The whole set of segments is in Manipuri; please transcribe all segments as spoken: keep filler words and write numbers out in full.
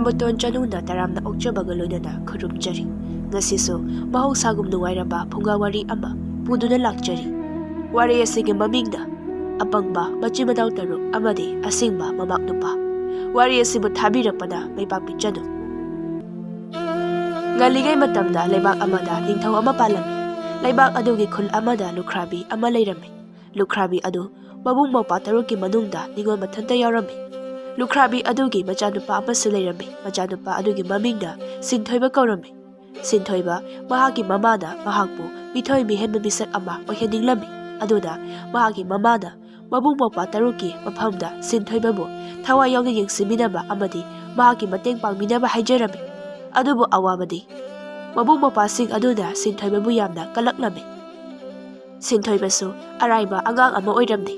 ꯃꯇꯣꯟ ꯆꯅꯨꯅ ꯇꯔꯥꯝꯅ ꯑꯣꯛꯆꯕꯒ ꯂꯣꯏꯅꯅ ꯈꯨꯔꯨꯝꯖꯔꯤ꯫ ꯉꯁꯤꯁꯨ ꯃꯍꯧꯁꯥꯒꯨꯝ ꯅꯨꯡꯉꯥꯏꯔꯕ ꯐꯨꯡꯒꯥ ꯋꯥꯔꯤ ꯑꯃ ꯄꯨꯗꯨꯅ ꯂꯥꯛꯆꯔꯤ꯫ ꯋꯥꯔꯤ ꯑꯁꯤꯒꯤ ꯃꯃꯤꯡꯅ ꯑꯄꯪꯕ ꯃꯆꯤꯟ ꯃꯅꯥꯎ ꯇꯔꯨꯛ ꯑꯃꯗꯤ ꯑꯁꯤꯡꯕ ꯃꯃꯥ ꯅꯨꯄꯥ꯫ ꯋꯥꯔꯤ ꯑꯁꯤꯕꯨ ꯊꯥꯕꯤꯔꯛꯄꯅ ꯃꯩꯄꯥꯛꯄꯤ ꯆꯅꯨ꯫ ꯉꯜꯂꯤꯉꯩ ꯃꯇꯝꯗ ꯂꯩꯕꯥꯛ ꯑꯃꯗ ꯅꯤꯡꯊꯧ ꯑꯃ ꯄꯥꯜꯂꯝꯃꯤ꯫ ꯂꯩꯕꯥꯛ ꯑꯗꯨꯒꯤ ꯈꯨꯜ ꯑꯃꯗ ꯂꯨꯈ꯭ꯔꯥꯕꯤ ꯑꯃ ꯂꯩꯔꯝꯃꯤ꯫ ꯂꯨꯈ꯭ꯔꯥꯕꯤ ꯑꯗꯨ ꯃꯕꯨꯡ ꯃꯧꯄ꯭ꯋꯥ ꯇꯔꯨꯛꯀꯤ ꯃꯅꯨꯡꯗ ꯅꯤꯉꯣꯜ ꯃꯊꯟꯇ ꯌꯥꯎꯔꯝꯃꯤ꯫ ꯂꯨꯈ꯭ꯔꯥꯕꯤ ꯑꯗꯨꯒꯤ ꯃꯆꯥꯅꯨꯄꯥ ꯑꯃꯁꯨ ꯂꯩꯔꯝꯃꯤ꯫ ꯃꯆꯥꯅꯨꯄꯥ ꯑꯗꯨꯒꯤ ꯃꯃꯤꯡꯅ ꯁꯤꯟꯊꯣꯏꯕ ꯀꯧꯔꯝꯃꯤ꯫ ꯁꯤꯟꯊꯣꯏꯕ ꯃꯍꯥꯛꯀꯤ ꯃꯃꯥꯅ ꯃꯍꯥꯛꯄꯨ ꯃꯤꯊꯣꯏ ꯃꯤꯍꯦꯟꯕ ꯃꯤꯁꯛ ꯑꯃ ꯑꯣꯏꯍꯟꯅꯤꯡꯂꯝꯃꯤ꯫ ꯑꯗꯨꯅ ꯃꯍꯥꯛꯀꯤ ꯃꯃꯥꯅ ꯃꯕꯨꯡ ꯃꯧꯄ꯭ꯋꯥ ꯇꯔꯨꯛꯀꯤ ꯃꯐꯝꯗ ꯁꯤꯟꯊꯣꯏꯕꯕꯨ ꯊꯋꯥꯏ ꯌꯥꯎꯅ ꯌꯦꯡꯁꯤꯟꯕꯤꯅꯕ ꯑꯃꯗꯤ ꯃꯍꯥꯛꯀꯤ ꯃꯇꯦꯡ ꯄꯥꯡꯕꯤꯅꯕ ꯍꯥꯏꯖꯔꯝꯃꯤ꯫ ꯑꯗꯨꯕꯨ ꯑꯋꯥꯕꯗꯤ ꯃꯕꯨꯡ ꯃꯧꯄ꯭ꯋꯥꯁꯤꯡ ꯑꯗꯨꯅ ꯁꯤꯟꯊꯣꯏꯕꯕꯨ ꯌꯥꯝꯅ ꯀꯜꯂꯛꯂꯝꯃꯤ꯫ ꯁꯤꯟꯊꯣꯏꯕꯁꯨ ꯑꯔꯥꯏꯕ ꯑꯉꯥꯡ ꯑꯃ ꯑꯣꯏꯔꯝꯗꯦ꯫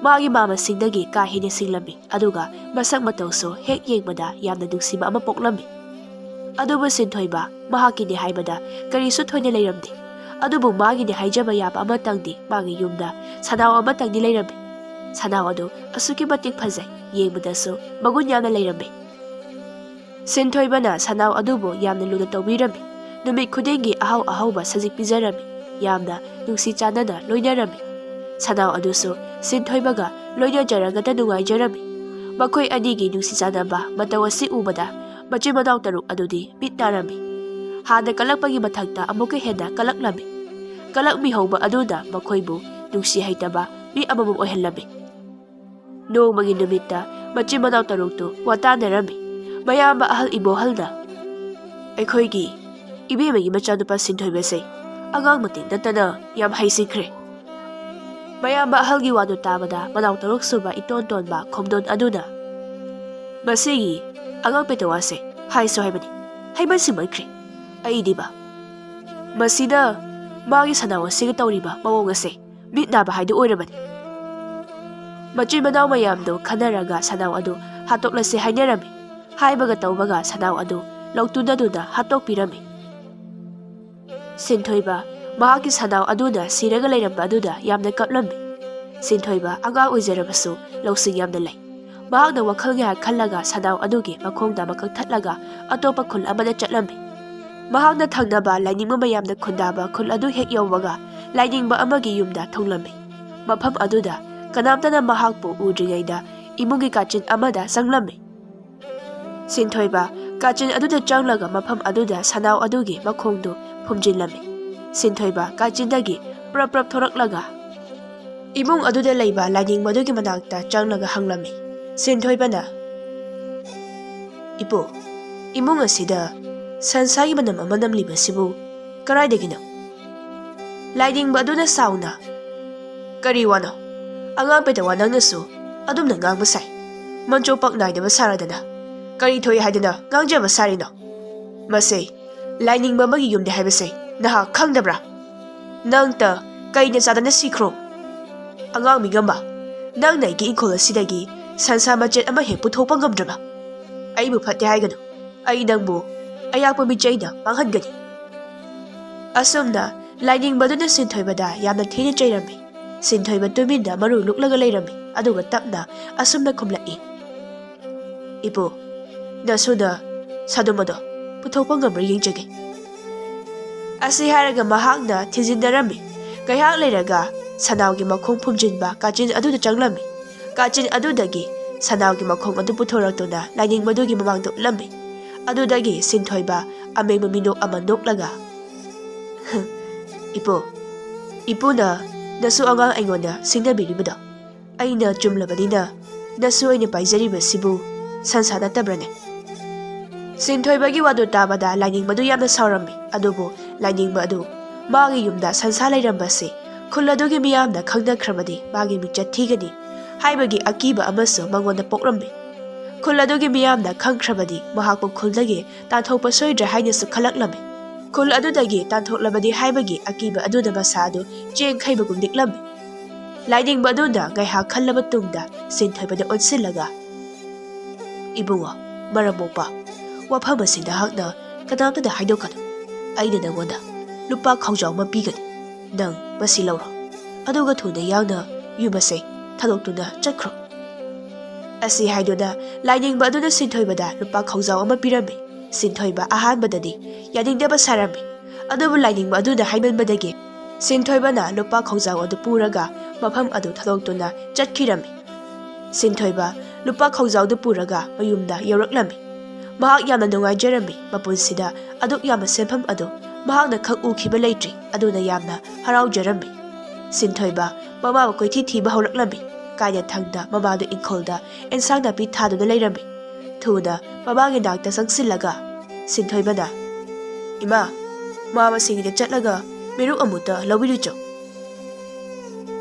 ꯃꯥꯒꯤ ꯃꯥꯃꯁꯤꯡꯗꯒꯤ ꯀꯥ ꯍꯦꯟꯅ ꯁꯤꯡꯂꯝꯃꯤ, ꯑꯗꯨꯒ ꯃꯁꯛ ꯃꯇꯧꯁꯨ ꯍꯦꯛ ꯌꯦꯡꯕꯗ ꯌꯥꯝꯅ ꯅꯨꯡꯁꯤꯕ ꯑꯃ ꯄꯣꯛꯂꯝꯃꯤ꯫ ꯑꯗꯨꯕꯨ ꯁꯤꯟꯊꯣꯏꯕ ꯃꯍꯥꯛꯀꯤꯅꯤ ꯍꯥꯏꯕꯗ ꯀꯔꯤꯁꯨ ꯊꯣꯏꯅ ꯂꯩꯔꯝꯗꯦ꯫ ꯑꯗꯨꯕꯨ ꯃꯥꯒꯤꯅꯤ ꯍꯥꯏꯖꯕ ꯌꯥꯕ ꯑꯃꯇꯪꯗꯤ ꯃꯥꯒꯤ ꯌꯨꯝꯗ ꯁꯅꯥꯎ ꯑꯃꯇꯪꯗꯤ ꯂꯩꯔꯝꯃꯤ꯫ ꯁꯅꯥꯎ ꯑꯗꯨ ꯑꯁꯨꯛꯀꯤ ꯃꯇꯤꯛ ꯐꯖꯩ, ꯌꯦꯡꯕꯗꯁꯨ ꯃꯒꯨꯟ ꯌꯥꯝꯅ ꯂꯩꯔꯝꯃꯤ꯫ ꯁꯤꯟꯊꯣꯏꯕꯅ ꯁꯅꯥꯎ ꯑꯗꯨꯕꯨ ꯌꯥꯝꯅ ꯂꯨꯅ ꯇꯧꯕꯤꯔꯝꯃꯤ꯫ ꯅꯨꯃꯤꯠ ꯈꯨꯗꯤꯡꯒꯤ ꯑꯍꯥꯎ ꯑꯍꯥꯎꯕ ꯁꯖꯤꯛ ꯄꯤꯖꯔꯝꯃꯤ꯫ ꯌꯥꯝꯅ ꯅꯨꯡꯁꯤ ꯆꯥꯟꯅꯅ ꯂꯣꯏꯅꯔꯝꯃꯤ꯫ ꯁꯅꯥꯎ ꯑꯗꯨꯁꯨ ꯁꯤꯟꯊꯣꯏꯕꯒ ꯂꯣꯏꯅꯖꯔꯒꯇ ꯅꯨꯡꯉꯥꯏꯖꯔꯝꯃꯤ꯫ ꯃꯈꯣꯏ ꯑꯅꯤꯒꯤ ꯅꯨꯡꯁꯤ ꯆꯥꯟꯅꯕ ꯃꯇꯧ ꯑꯁꯤ ꯎꯕꯗ ꯃꯆꯤꯟ ꯃꯅꯥꯎ ꯇꯔꯨꯛ ꯑꯗꯨꯗꯤ ꯃꯤꯠ ꯅꯥꯔꯝꯃꯤ꯫ ꯍꯥꯟꯅ ꯀꯜꯂꯛꯄꯒꯤ ꯃꯊꯛꯇ ꯑꯃꯨꯛꯀ ꯍꯦꯟꯅ ꯀꯜꯂꯛꯂꯝꯃꯤ꯫ ꯀꯜꯂꯛꯃꯤꯍꯧꯕ ꯑꯗꯨꯅ ꯃꯈꯣꯏꯕꯨ ꯅꯨꯡꯁꯤ ꯍꯩꯇꯕ ꯃꯤ ꯑꯃꯃꯝ ꯑꯣꯏꯍꯜꯂꯝꯃꯤ꯫ ꯅꯣꯡꯃꯒꯤ ꯅꯨꯃꯤꯠꯇ ꯃꯆꯤꯟ ꯃꯅꯥꯎ ꯇꯔꯨꯛꯇꯨ ꯋꯥꯇꯥꯟꯅꯔꯝꯃꯤ꯫ ꯃꯌꯥꯝꯕ ꯑꯍꯜ ꯏꯕꯣꯍꯜꯅ, "ꯑꯩꯈꯣꯏꯒꯤ ꯏꯕꯦꯝꯃꯒꯤ ꯃꯆꯥꯅꯨꯄꯥ ꯁꯤꯟꯊꯣꯏꯕꯁꯦ ꯑꯉꯥꯡ ꯃꯇꯤꯛ ꯅꯠꯇꯅ ꯌꯥꯝ ꯍꯩꯁꯤꯡꯈ꯭ꯔꯦ꯫" ꯃꯌꯥꯝꯕ ꯑꯍꯜꯒꯤ ꯋꯥꯗꯨ ꯇꯥꯕꯗ ꯃꯅꯥꯎ ꯇꯔꯨꯛ ꯁꯨꯕ ꯏꯇꯣꯟ ꯇꯣꯟꯕ ꯈꯣꯝꯗꯣꯟ ꯑꯗꯨꯅ, "ꯃꯁꯤꯒꯤ ꯑꯉꯥꯡ ꯄꯦꯇꯋꯥꯁꯦ ꯍꯥꯏꯁꯨ ꯍꯥꯏꯕꯅꯤ, ꯍꯩꯃꯟ ꯁꯤꯡꯃꯟꯈ꯭ꯔꯦ꯫ ꯑꯩꯗꯤꯕ ꯃꯁꯤꯅ ꯃꯥꯒꯤ ꯁꯅꯥꯎ ꯑꯁꯤꯒ ꯇꯧꯔꯤꯕ ꯃꯑꯣꯡ ꯑꯁꯦ ꯃꯤꯠ ꯅꯥꯕ ꯍꯥꯏꯗꯨ ꯑꯣꯏꯔꯕꯅꯤ꯫" ꯃꯆꯤꯟ ꯃꯅꯥꯎ ꯃꯌꯥꯝꯗꯨ ꯈꯟꯅꯔꯒ ꯁꯅꯥꯎ ꯑꯗꯨ ꯍꯥꯠꯇꯣꯛꯂꯁꯤ ꯍꯥꯏꯅꯔꯝꯃꯤ꯫ ꯍꯥꯏꯕꯒ ꯇꯧꯕꯒ ꯁꯅꯥꯎ ꯑꯗꯨ ꯂꯧꯇꯨꯅꯗꯨꯅ ꯍꯥꯠꯇꯣꯛꯄꯤꯔꯝꯃꯤ꯫ ꯁꯤꯟꯊꯣꯏꯕ ꯃꯍꯥꯛꯀꯤ ꯁꯅꯥꯎ ꯑꯗꯨꯅ ꯁꯤꯔꯒ ꯂꯩꯔꯝꯕ ꯑꯗꯨꯗ ꯌꯥꯝꯅ ꯀꯞꯂꯝꯃꯤ꯫ ꯁꯤꯟꯊꯣꯏꯕ ꯑꯉꯥꯡ ꯑꯣꯏꯖꯔꯕꯁꯨ ꯂꯧꯁꯤꯡ ꯌꯥꯝꯅ ꯂꯩ꯫ ꯃꯍꯥꯛꯅ ꯋꯥꯈꯜ ꯉꯥꯏꯍꯥꯛ ꯈꯜꯂꯒ ꯁꯅꯥꯎ ꯑꯗꯨꯒꯤ ꯃꯈꯣꯡꯗ ꯃꯀꯛ ꯊꯠꯂꯒ ꯑꯇꯣꯞꯄ ꯈꯨꯜ ꯑꯃꯗ ꯆꯠꯂꯝꯃꯤ꯫ ꯃꯍꯥꯛꯅ ꯊꯪꯅꯕ ꯂꯥꯏꯅꯤꯡꯕ ꯃꯌꯥꯝꯅ ꯈꯨꯟꯗꯥꯕ ꯈꯨꯜ ꯑꯗꯨ ꯍꯦꯛ ꯌꯧꯕꯒ ꯂꯥꯏꯅꯤꯡꯕ ꯑꯃꯒꯤ ꯌꯨꯝꯗ ꯊꯨꯡꯂꯝꯃꯤ꯫ ꯃꯐꯝ ꯑꯗꯨꯗ ꯀꯅꯥꯝꯇꯅ ꯃꯍꯥꯛꯄꯨ ꯎꯗ꯭ꯔꯤꯉꯩꯗ ꯏꯃꯨꯡꯒꯤ ꯀꯥꯆꯤꯟ ꯑꯃꯗ ꯆꯪꯂꯝꯃꯤ꯫ ꯁꯤꯟꯊꯣꯏꯕ ꯀꯥꯆꯤꯟ ꯑꯗꯨꯗ ꯆꯪꯂꯒ ꯃꯐꯝ ꯑꯗꯨꯗ ꯁꯅꯥꯎ ꯑꯗꯨꯒꯤ ꯃꯈꯣꯡꯗꯨ ꯐꯨꯝꯖꯤꯜꯂꯝꯃꯤ꯫ ꯁꯤꯟꯊꯣꯏꯕ ꯀꯥꯆꯤꯟꯗꯒꯤ ꯄ꯭ꯔꯞ ꯄ꯭ꯔꯞ ꯊꯣꯔꯛꯂꯒ ꯏꯃꯨꯡ ꯑꯗꯨꯗ ꯂꯩꯕ ꯂꯥꯏꯅꯤꯡꯕ ꯑꯗꯨꯒꯤ ꯃꯅꯥꯛꯇ ꯆꯪꯂꯒ ꯍꯪꯂꯝꯃꯤ꯫ ꯁꯤꯟꯊꯣꯏꯕꯅ, "ꯏꯄꯨ, ꯏꯃꯨꯡ ꯑꯁꯤꯗ ꯁꯟꯁꯥꯒꯤ ꯃꯅꯝ ꯑꯃ ꯅꯝꯂꯤꯕꯁꯤꯕꯨ ꯀꯗꯥꯏꯗꯒꯤꯅꯣ?" ꯂꯥꯏꯅꯤꯡꯕ ꯑꯗꯨꯅ ꯁꯥꯎꯅ, "ꯀꯔꯤ ꯋꯥꯅꯣ? ꯑꯉꯥꯡ ꯄꯦꯇꯋꯥ ꯅꯪꯅꯁꯨ ꯑꯗꯨꯝꯅ ꯉꯥꯡꯕ ꯁꯥꯏ꯫ ꯃꯟꯆꯣꯄꯛ ꯅꯥꯏꯗꯕ ꯁꯥꯔꯗꯅ ꯀꯔꯤ ꯊꯣꯛꯏ ꯍꯥꯏꯗꯅ ꯉꯥꯡꯖꯕ ꯁꯥꯔꯤꯅꯣ? ꯃꯁꯤ ꯂꯥꯏꯅꯤꯡꯕ ꯑꯃꯒꯤ ꯌꯨꯝꯅꯤ ꯍꯥꯏꯕꯁꯦ ꯅꯍꯥꯛ ꯈꯪꯗꯕ꯭ꯔꯥ? ꯅꯪꯇ ꯀꯩꯅ ꯆꯥꯗꯅ ꯁꯤꯈ꯭ꯔꯣ꯫ ꯑꯉꯥꯡ ꯃꯤꯉꯝꯕ, ꯅꯪꯅ ꯑꯩꯒꯤ ꯏꯪꯈꯣꯜ ꯑꯁꯤꯗꯒꯤ ꯁꯟꯁꯥ ꯃꯆꯦꯠ ꯑꯃ ꯍꯦꯛ ꯄꯨꯊꯣꯛꯄ ꯉꯝꯗ꯭ꯔꯕ? ꯑꯩꯕꯨ ꯐꯠꯇꯦ ꯍꯥꯏꯒꯅꯨ꯫ ꯑꯩ ꯅꯪꯕꯨ ꯑꯌꯥꯛꯄ ꯃꯤꯆꯩꯅ ꯃꯥꯡꯍꯟꯒꯅꯤ꯫" ꯑꯁꯨꯝꯅ ꯂꯥꯏꯅꯤꯡꯕꯗꯨꯅ ꯁꯤꯟꯊꯣꯏꯕꯗ ꯌꯥꯝꯅ ꯊꯤꯅ ꯆꯩꯔꯝꯃꯤ꯫ ꯁꯤꯟꯊꯣꯏꯕ ꯇꯨꯃꯤꯟꯅ ꯃꯔꯨ ꯂꯨꯛꯂꯒ ꯂꯩꯔꯝꯃꯤ, ꯑꯗꯨꯒ ꯇꯞꯅ ꯑꯁꯨꯝꯅ ꯈꯨꯝꯂꯛꯏ, "ꯏꯄꯨ, ꯅꯁꯨꯅ ꯁꯥꯗꯨꯝ ꯑꯗꯣ ꯄꯨꯊꯣꯛꯄ ꯉꯝꯕ꯭ꯔꯥ ꯌꯦꯡꯖꯒꯦ꯫" ꯑꯁꯤ ꯍꯥꯏꯔꯒ ꯃꯍꯥꯛꯅ ꯊꯤꯖꯤꯟꯅꯔꯝꯃꯤ꯫ ꯉꯥꯏꯍꯥꯛ ꯂꯩꯔꯒ ꯁꯅꯥꯎꯒꯤ ꯃꯈꯣꯡ ꯐꯨꯝꯖꯤꯟꯕ ꯀꯥꯆꯤꯟ ꯑꯗꯨꯗ ꯆꯪꯂꯝꯃꯤ꯫ ꯀꯥꯆꯤꯟ ꯑꯗꯨꯗꯒꯤ ꯁꯅꯥꯎꯒꯤ ꯃꯈꯣꯡ ꯑꯗꯨ ꯄꯨꯊꯣꯔꯛꯇꯨꯅ ꯂꯥꯏꯅꯤꯡꯕꯗꯨꯒꯤ ꯃꯃꯥꯡꯗ ꯎꯠꯂꯝꯃꯤ꯫ ꯑꯗꯨꯗꯒꯤ ꯁꯤꯟꯊꯣꯏꯕ ꯑꯃꯦꯡꯕ ꯃꯤꯅꯣꯛ ꯑꯃ ꯅꯣꯛꯂꯒ, "ꯏꯄꯨ, ꯏꯄꯨꯅ ꯅꯁꯨ ꯑꯉꯥꯡ ꯑꯩꯉꯣꯟꯗ ꯁꯤꯡꯅꯕꯤꯔꯤꯕꯗꯣ ꯑꯩꯅ ꯆꯨꯝꯂꯕꯅꯤꯅ ꯅꯁꯨ ꯑꯩꯅ ꯄꯥꯏꯖꯔꯤꯕꯁꯤꯕꯨ ꯁꯟꯁꯥ ꯅꯠꯇꯕ꯭ꯔꯅꯦ?" ꯁꯤꯟꯊꯣꯏꯕꯒꯤ ꯋꯥꯗꯨ ꯇꯥꯕꯗ ꯂꯥꯏꯅꯤꯡꯕꯗꯨ ꯌꯥꯝꯅ ꯁꯥꯎꯔꯝꯃꯤ꯫ ꯑꯗꯨꯕꯨ ꯂꯥꯏꯅꯤꯡꯕ ꯑꯗꯨ ꯃꯥꯒꯤ ꯌꯨꯝꯗ ꯁꯟꯁꯥ ꯂꯩꯔꯝꯕꯁꯤ ꯈꯨꯜ ꯑꯗꯨꯒꯤ ꯃꯤꯌꯥꯝꯅ ꯈꯪꯅꯈ꯭ꯔꯕꯗꯤ ꯃꯥꯒꯤ ꯃꯤꯡꯆꯠ ꯊꯤꯒꯅꯤ ꯍꯥꯏꯕꯒꯤ ꯑꯀꯤꯕ ꯑꯃꯁꯨ ꯃꯉꯣꯟꯗ ꯄꯣꯛꯂꯝꯃꯤ꯫ ꯈꯨꯜ ꯑꯗꯨꯒꯤ ꯃꯤꯌꯥꯝꯅ ꯈꯪꯈ꯭ꯔꯕꯗꯤ ꯃꯍꯥꯛꯄꯨ ꯈꯨꯜꯗꯒꯤ ꯇꯥꯟꯊꯣꯛꯄ ꯁꯣꯏꯗ꯭ꯔꯦ ꯍꯥꯏꯅꯁꯨ ꯈꯜꯂꯛꯂꯝꯃꯤ꯫ ꯈꯨꯜ ꯑꯗꯨꯗꯒꯤ ꯇꯥꯟꯊꯣꯛꯂꯕꯗꯤ ꯍꯥꯏꯕꯒꯤ ꯑꯀꯤꯕ ꯑꯗꯨꯅ ꯃꯁꯥ ꯑꯗꯨ ꯆꯦꯡ ꯈꯩꯕꯒꯨꯝ ꯅꯤꯛꯂꯝꯃꯤ꯫ ꯂꯥꯏꯅꯤꯡꯕ ꯑꯗꯨꯅ ꯉꯥꯏꯍꯥꯛ ꯈꯜꯂꯕ ꯇꯨꯡꯗ ꯁꯤꯟꯊꯣꯏꯕꯗ ꯑꯣꯟꯁꯤꯜꯂꯒ, "ꯏꯕꯨꯡꯉꯣ, ꯃꯔꯝ ꯃꯣꯛꯄ, ꯋꯥꯐꯝ ꯑꯁꯤ ꯅꯍꯥꯛꯅ ꯀꯅꯥꯝꯇꯗ ꯍꯥꯏꯗꯣꯛꯀꯅꯨ꯫ ꯑꯩꯅ ꯅꯪꯉꯣꯟꯗ ꯂꯨꯄꯥ ꯈꯥꯎꯖꯥꯎ ꯑꯃ ꯄꯤꯒꯅꯤ꯫ ꯅꯪ ꯃꯁꯤ ꯂꯧꯔꯣ꯫ ꯑꯗꯨꯒ ꯊꯨꯅ ꯌꯥꯡꯅ ꯌꯨꯝ ꯑꯁꯦ ꯊꯥꯗꯣꯛꯇꯨꯅ ꯆꯠꯈ꯭ꯔꯣ꯫" ꯑꯁꯤ ꯍꯥꯏꯗꯨꯅ ꯂꯥꯏꯅꯤꯡꯕ ꯑꯗꯨꯅ ꯁꯤꯟꯊꯣꯏꯕꯗ ꯂꯨꯄꯥ ꯈꯥꯎꯖꯥꯎ ꯑꯃ ꯄꯤꯔꯝꯃꯤ꯫ ꯁꯤꯟꯊꯣꯏꯕ ꯑꯍꯥꯟꯕꯗꯗꯤ ꯌꯥꯅꯤꯡꯗꯕ ꯁꯥꯔꯝꯃꯤ, ꯑꯗꯨꯕꯨ ꯂꯥꯏꯅꯤꯡꯕ ꯑꯗꯨꯅ ꯍꯥꯏꯃꯟꯕꯗꯒꯤ ꯁꯤꯟꯊꯣꯏꯕꯅ ꯂꯨꯄꯥ ꯈꯥꯎꯖꯥꯎ ꯑꯗꯨ ꯄꯨꯔꯒ ꯃꯐꯝ ꯑꯗꯨ ꯊꯥꯗꯣꯛꯇꯨꯅ ꯆꯠꯈꯤꯔꯝꯃꯤ꯫ ꯁꯤꯟꯊꯣꯏꯕ ꯂꯨꯄꯥ ꯈꯥꯎꯖꯥꯎꯗꯨ ꯄꯨꯔꯒ ꯃꯌꯨꯝꯗ ꯌꯧꯔꯛꯂꯝꯃꯤ꯫ ꯃꯍꯥꯛ ꯌꯥꯝꯅ ꯅꯨꯡꯉꯥꯏꯖꯔꯝꯃꯤ꯫ ꯃꯄꯨꯟꯁꯤꯗ ꯑꯗꯨꯛ ꯌꯥꯝꯕ ꯁꯦꯟꯐꯝ ꯑꯗꯨ ꯃꯍꯥꯛꯅ ꯈꯛ ꯎꯈꯤꯕ ꯂꯩꯇ꯭ꯔꯤ꯫ ꯑꯗꯨꯅ ꯌꯥꯝꯅ ꯍꯔꯥꯎꯖꯔꯝꯃꯤ꯫ ꯁꯤꯟꯊꯣꯏꯕ ꯃꯃꯥꯕꯨ ꯀꯣꯏꯊꯤ ꯊꯤꯕ ꯍꯧꯔꯛꯂꯝꯃꯤ꯫ ꯀꯥꯏꯅꯊꯪꯗ ꯃꯃꯥꯗꯨ ꯏꯪꯈꯣꯜꯗ ꯑꯦꯟꯁꯥꯡ ꯅꯥꯄꯤ ꯊꯥꯗꯨꯅ ꯂꯩꯔꯝꯃꯤ꯫ ꯊꯨꯅ ꯃꯃꯥꯒꯤ ꯅꯥꯛꯇ ꯆꯪꯁꯤꯜꯂꯒ ꯁꯤꯟꯊꯣꯏꯕꯅ, "ꯏꯃꯥ, ꯃꯥ ꯃꯁꯤꯒꯤꯗ ꯆꯠꯂꯒ ꯃꯦꯔꯨꯛ ꯑꯃꯨꯛꯇ ꯂꯧꯕꯤꯔꯨꯆꯣ꯫"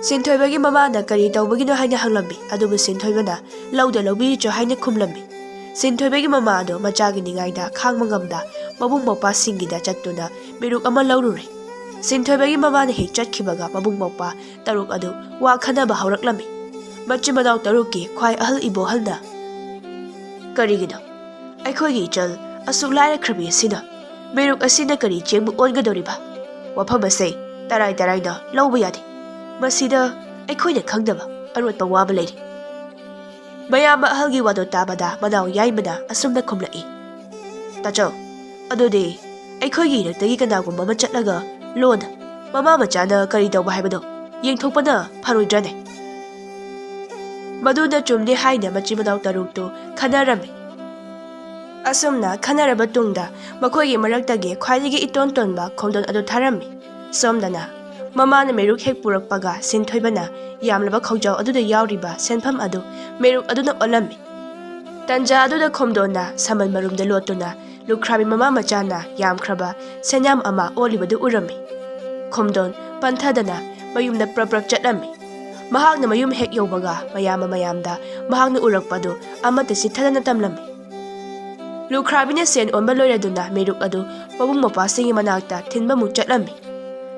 ꯁꯤꯟꯊꯣꯏꯕꯒꯤ ꯃꯃꯥꯅ ꯀꯔꯤ ꯇꯧꯕꯒꯤꯅꯣ ꯍꯥꯏꯅ ꯍꯪꯂꯝꯃꯤ꯫ ꯑꯗꯨꯕꯨ ꯁꯤꯟꯊꯣꯏꯕꯅ, "ꯂꯧꯗ ꯂꯧꯕꯤꯔꯨꯆꯣ" ꯍꯥꯏꯅ ꯈꯨꯝꯂꯝꯃꯤ꯫ ꯁꯤꯟꯊꯣꯏꯕꯒꯤ ꯃꯃꯥ ꯑꯗꯣ ꯃꯆꯥꯒꯤ ꯅꯤꯡꯉꯥꯏꯗ ꯈꯥꯡꯕ ꯉꯝꯗ ꯃꯕꯨꯡ ꯃꯧꯄ꯭ꯋꯥꯁꯤꯡꯒꯤꯗ ꯆꯠꯇꯨꯅ ꯃꯦꯔꯨꯛ ꯑꯃ ꯂꯧꯔꯨꯔꯦ꯫ ꯁꯤꯟꯊꯣꯏꯕꯒꯤ ꯃꯃꯥꯅ ꯍꯦꯛ ꯆꯠꯈꯤꯕꯒ ꯃꯕꯨꯡ ꯃꯧꯄ꯭ꯋꯥ ꯇꯔꯨꯛ ꯑꯗꯨ ꯋꯥ ꯈꯟꯅꯕ ꯍꯧꯔꯛꯂꯝꯃꯤ꯫ ꯃꯆꯤꯟ ꯃꯅꯥꯎ ꯇꯔꯨꯛꯀꯤ ꯈ꯭ꯋꯥꯏ ꯑꯍꯜ ꯏꯕꯣꯍꯜꯅ, "ꯀꯔꯤꯒꯤꯅꯣ ꯑꯩꯈꯣꯏꯒꯤ ꯏꯆꯜ ꯑꯁꯨꯛ ꯂꯥꯏꯔꯈ꯭ꯔꯕꯤ ꯑꯁꯤꯅ ꯃꯦꯔꯨꯛ ꯑꯁꯤꯅ ꯀꯔꯤ ꯆꯦꯡꯕꯨ ꯑꯣꯟꯒꯗꯧꯔꯤꯕ? ꯋꯥꯐꯝ ꯑꯁꯦ ꯇꯔꯥꯏ ꯇꯔꯥꯏꯅ ꯂꯧꯕ ꯌꯥꯗꯦ꯫ ꯃꯁꯤꯗ ꯑꯩꯈꯣꯏꯅ ꯈꯪꯗꯕ ꯑꯔꯣꯠꯄ ꯋꯥ ꯑꯃ ꯂꯩꯔꯤ꯫" ꯃꯌꯥꯝꯕ ꯑꯍꯜꯒꯤ ꯋꯥꯗꯣ ꯇꯥꯕꯗ ꯃꯅꯥꯎ ꯌꯥꯏꯃꯅ ꯑꯁꯨꯝꯅ ꯈꯨꯝꯂꯛꯏ, "ꯇꯥꯆꯧ, ꯑꯗꯨꯗꯤ ꯑꯩꯈꯣꯏꯒꯤ ꯏꯔꯛꯇꯒꯤ ꯀꯅꯥꯒꯨꯝꯕ ꯑꯃ ꯆꯠꯂꯒ ꯂꯣꯟꯅ ꯃꯃꯥ ꯃꯆꯥꯅ ꯀꯔꯤ ꯇꯧꯕ ꯍꯥꯏꯕꯗꯣ ꯌꯦꯡꯊꯣꯛꯄꯅ ꯐꯔꯣꯏꯗ꯭ꯔꯅꯦ?" ꯃꯗꯨꯅ ꯆꯨꯝꯗꯦ ꯍꯥꯏꯅ ꯃꯆꯤꯟ ꯃꯅꯥꯎ ꯇꯔꯨꯛꯇꯨ ꯈꯟꯅꯔꯝꯃꯤ꯫ ꯑꯁꯨꯝꯅ ꯈꯟꯅꯔꯕ ꯇꯨꯡꯗ ꯃꯈꯣꯏꯒꯤ ꯃꯔꯛꯇꯒꯤ ꯈ꯭ꯋꯥꯏꯗꯒꯤ ꯏꯇꯣꯟ ꯇꯣꯟꯕ ꯈꯣꯝꯗꯣꯟ ꯑꯗꯨ ꯊꯥꯔꯝꯃꯤ꯫ ꯁꯣꯝꯗꯅ ꯃꯃꯥꯅ ꯃꯦꯔꯨꯛ ꯍꯦꯛ ꯄꯨꯔꯛꯄꯒ ꯁꯤꯟꯊꯣꯏꯕꯅ ꯌꯥꯝꯂꯕ ꯈꯧꯖꯥꯎ ꯑꯗꯨꯗ ꯌꯥꯎꯔꯤꯕ ꯁꯦꯟꯐꯝ ꯑꯗꯨ ꯃꯦꯔꯨꯛ ꯑꯗꯨꯅ ꯑꯣꯜꯂꯝꯃꯤ꯫ ꯇꯟꯖꯥ ꯑꯗꯨꯗ ꯈꯣꯝꯗꯣꯟꯅ ꯁꯝꯕꯜ ꯃꯔꯨꯝꯗ ꯂꯣꯠꯇꯨꯅ ꯂꯨꯈ꯭ꯔꯥꯕꯤ ꯃꯃꯥ ꯃꯆꯥꯅ ꯌꯥꯝꯈ꯭ꯔꯕ ꯁꯦꯟꯌꯥꯝ ꯑꯃ ꯑꯣꯜꯂꯤꯕꯗꯨ ꯎꯔꯝꯃꯤ꯫ ꯈꯣꯝꯗꯣꯟ ꯄꯟꯊꯗꯅ ꯃꯌꯨꯝꯗ ꯄ꯭ꯔꯞ ꯄ꯭ꯔꯞ ꯆꯠꯂꯝꯃꯤ꯫ ꯃꯍꯥꯛꯅ ꯃꯌꯨꯝ ꯍꯦꯛ ꯌꯧꯕꯒ ꯃꯌꯥꯝꯕ ꯃꯌꯥꯝꯗ ꯃꯍꯥꯛꯅ ꯎꯔꯛꯄꯗꯨ ꯑꯃꯠꯇ ꯆꯤꯠꯊꯗꯅ ꯇꯝꯂꯝꯃꯤ꯫ ꯂꯨꯈ꯭ꯔꯥꯕꯤꯅ ꯁꯦꯟ ꯑꯣꯟꯕ ꯂꯣꯏꯔꯗꯨꯅ ꯃꯦꯔꯨꯛ ꯑꯗꯨ ꯃꯕꯨꯡ ꯃꯧꯄ꯭ꯋꯥꯁꯤꯡꯒꯤ ꯃꯅꯥꯛꯇ ꯊꯤꯟꯕꯃꯨꯛ ꯆꯠꯂꯝꯃꯤ꯫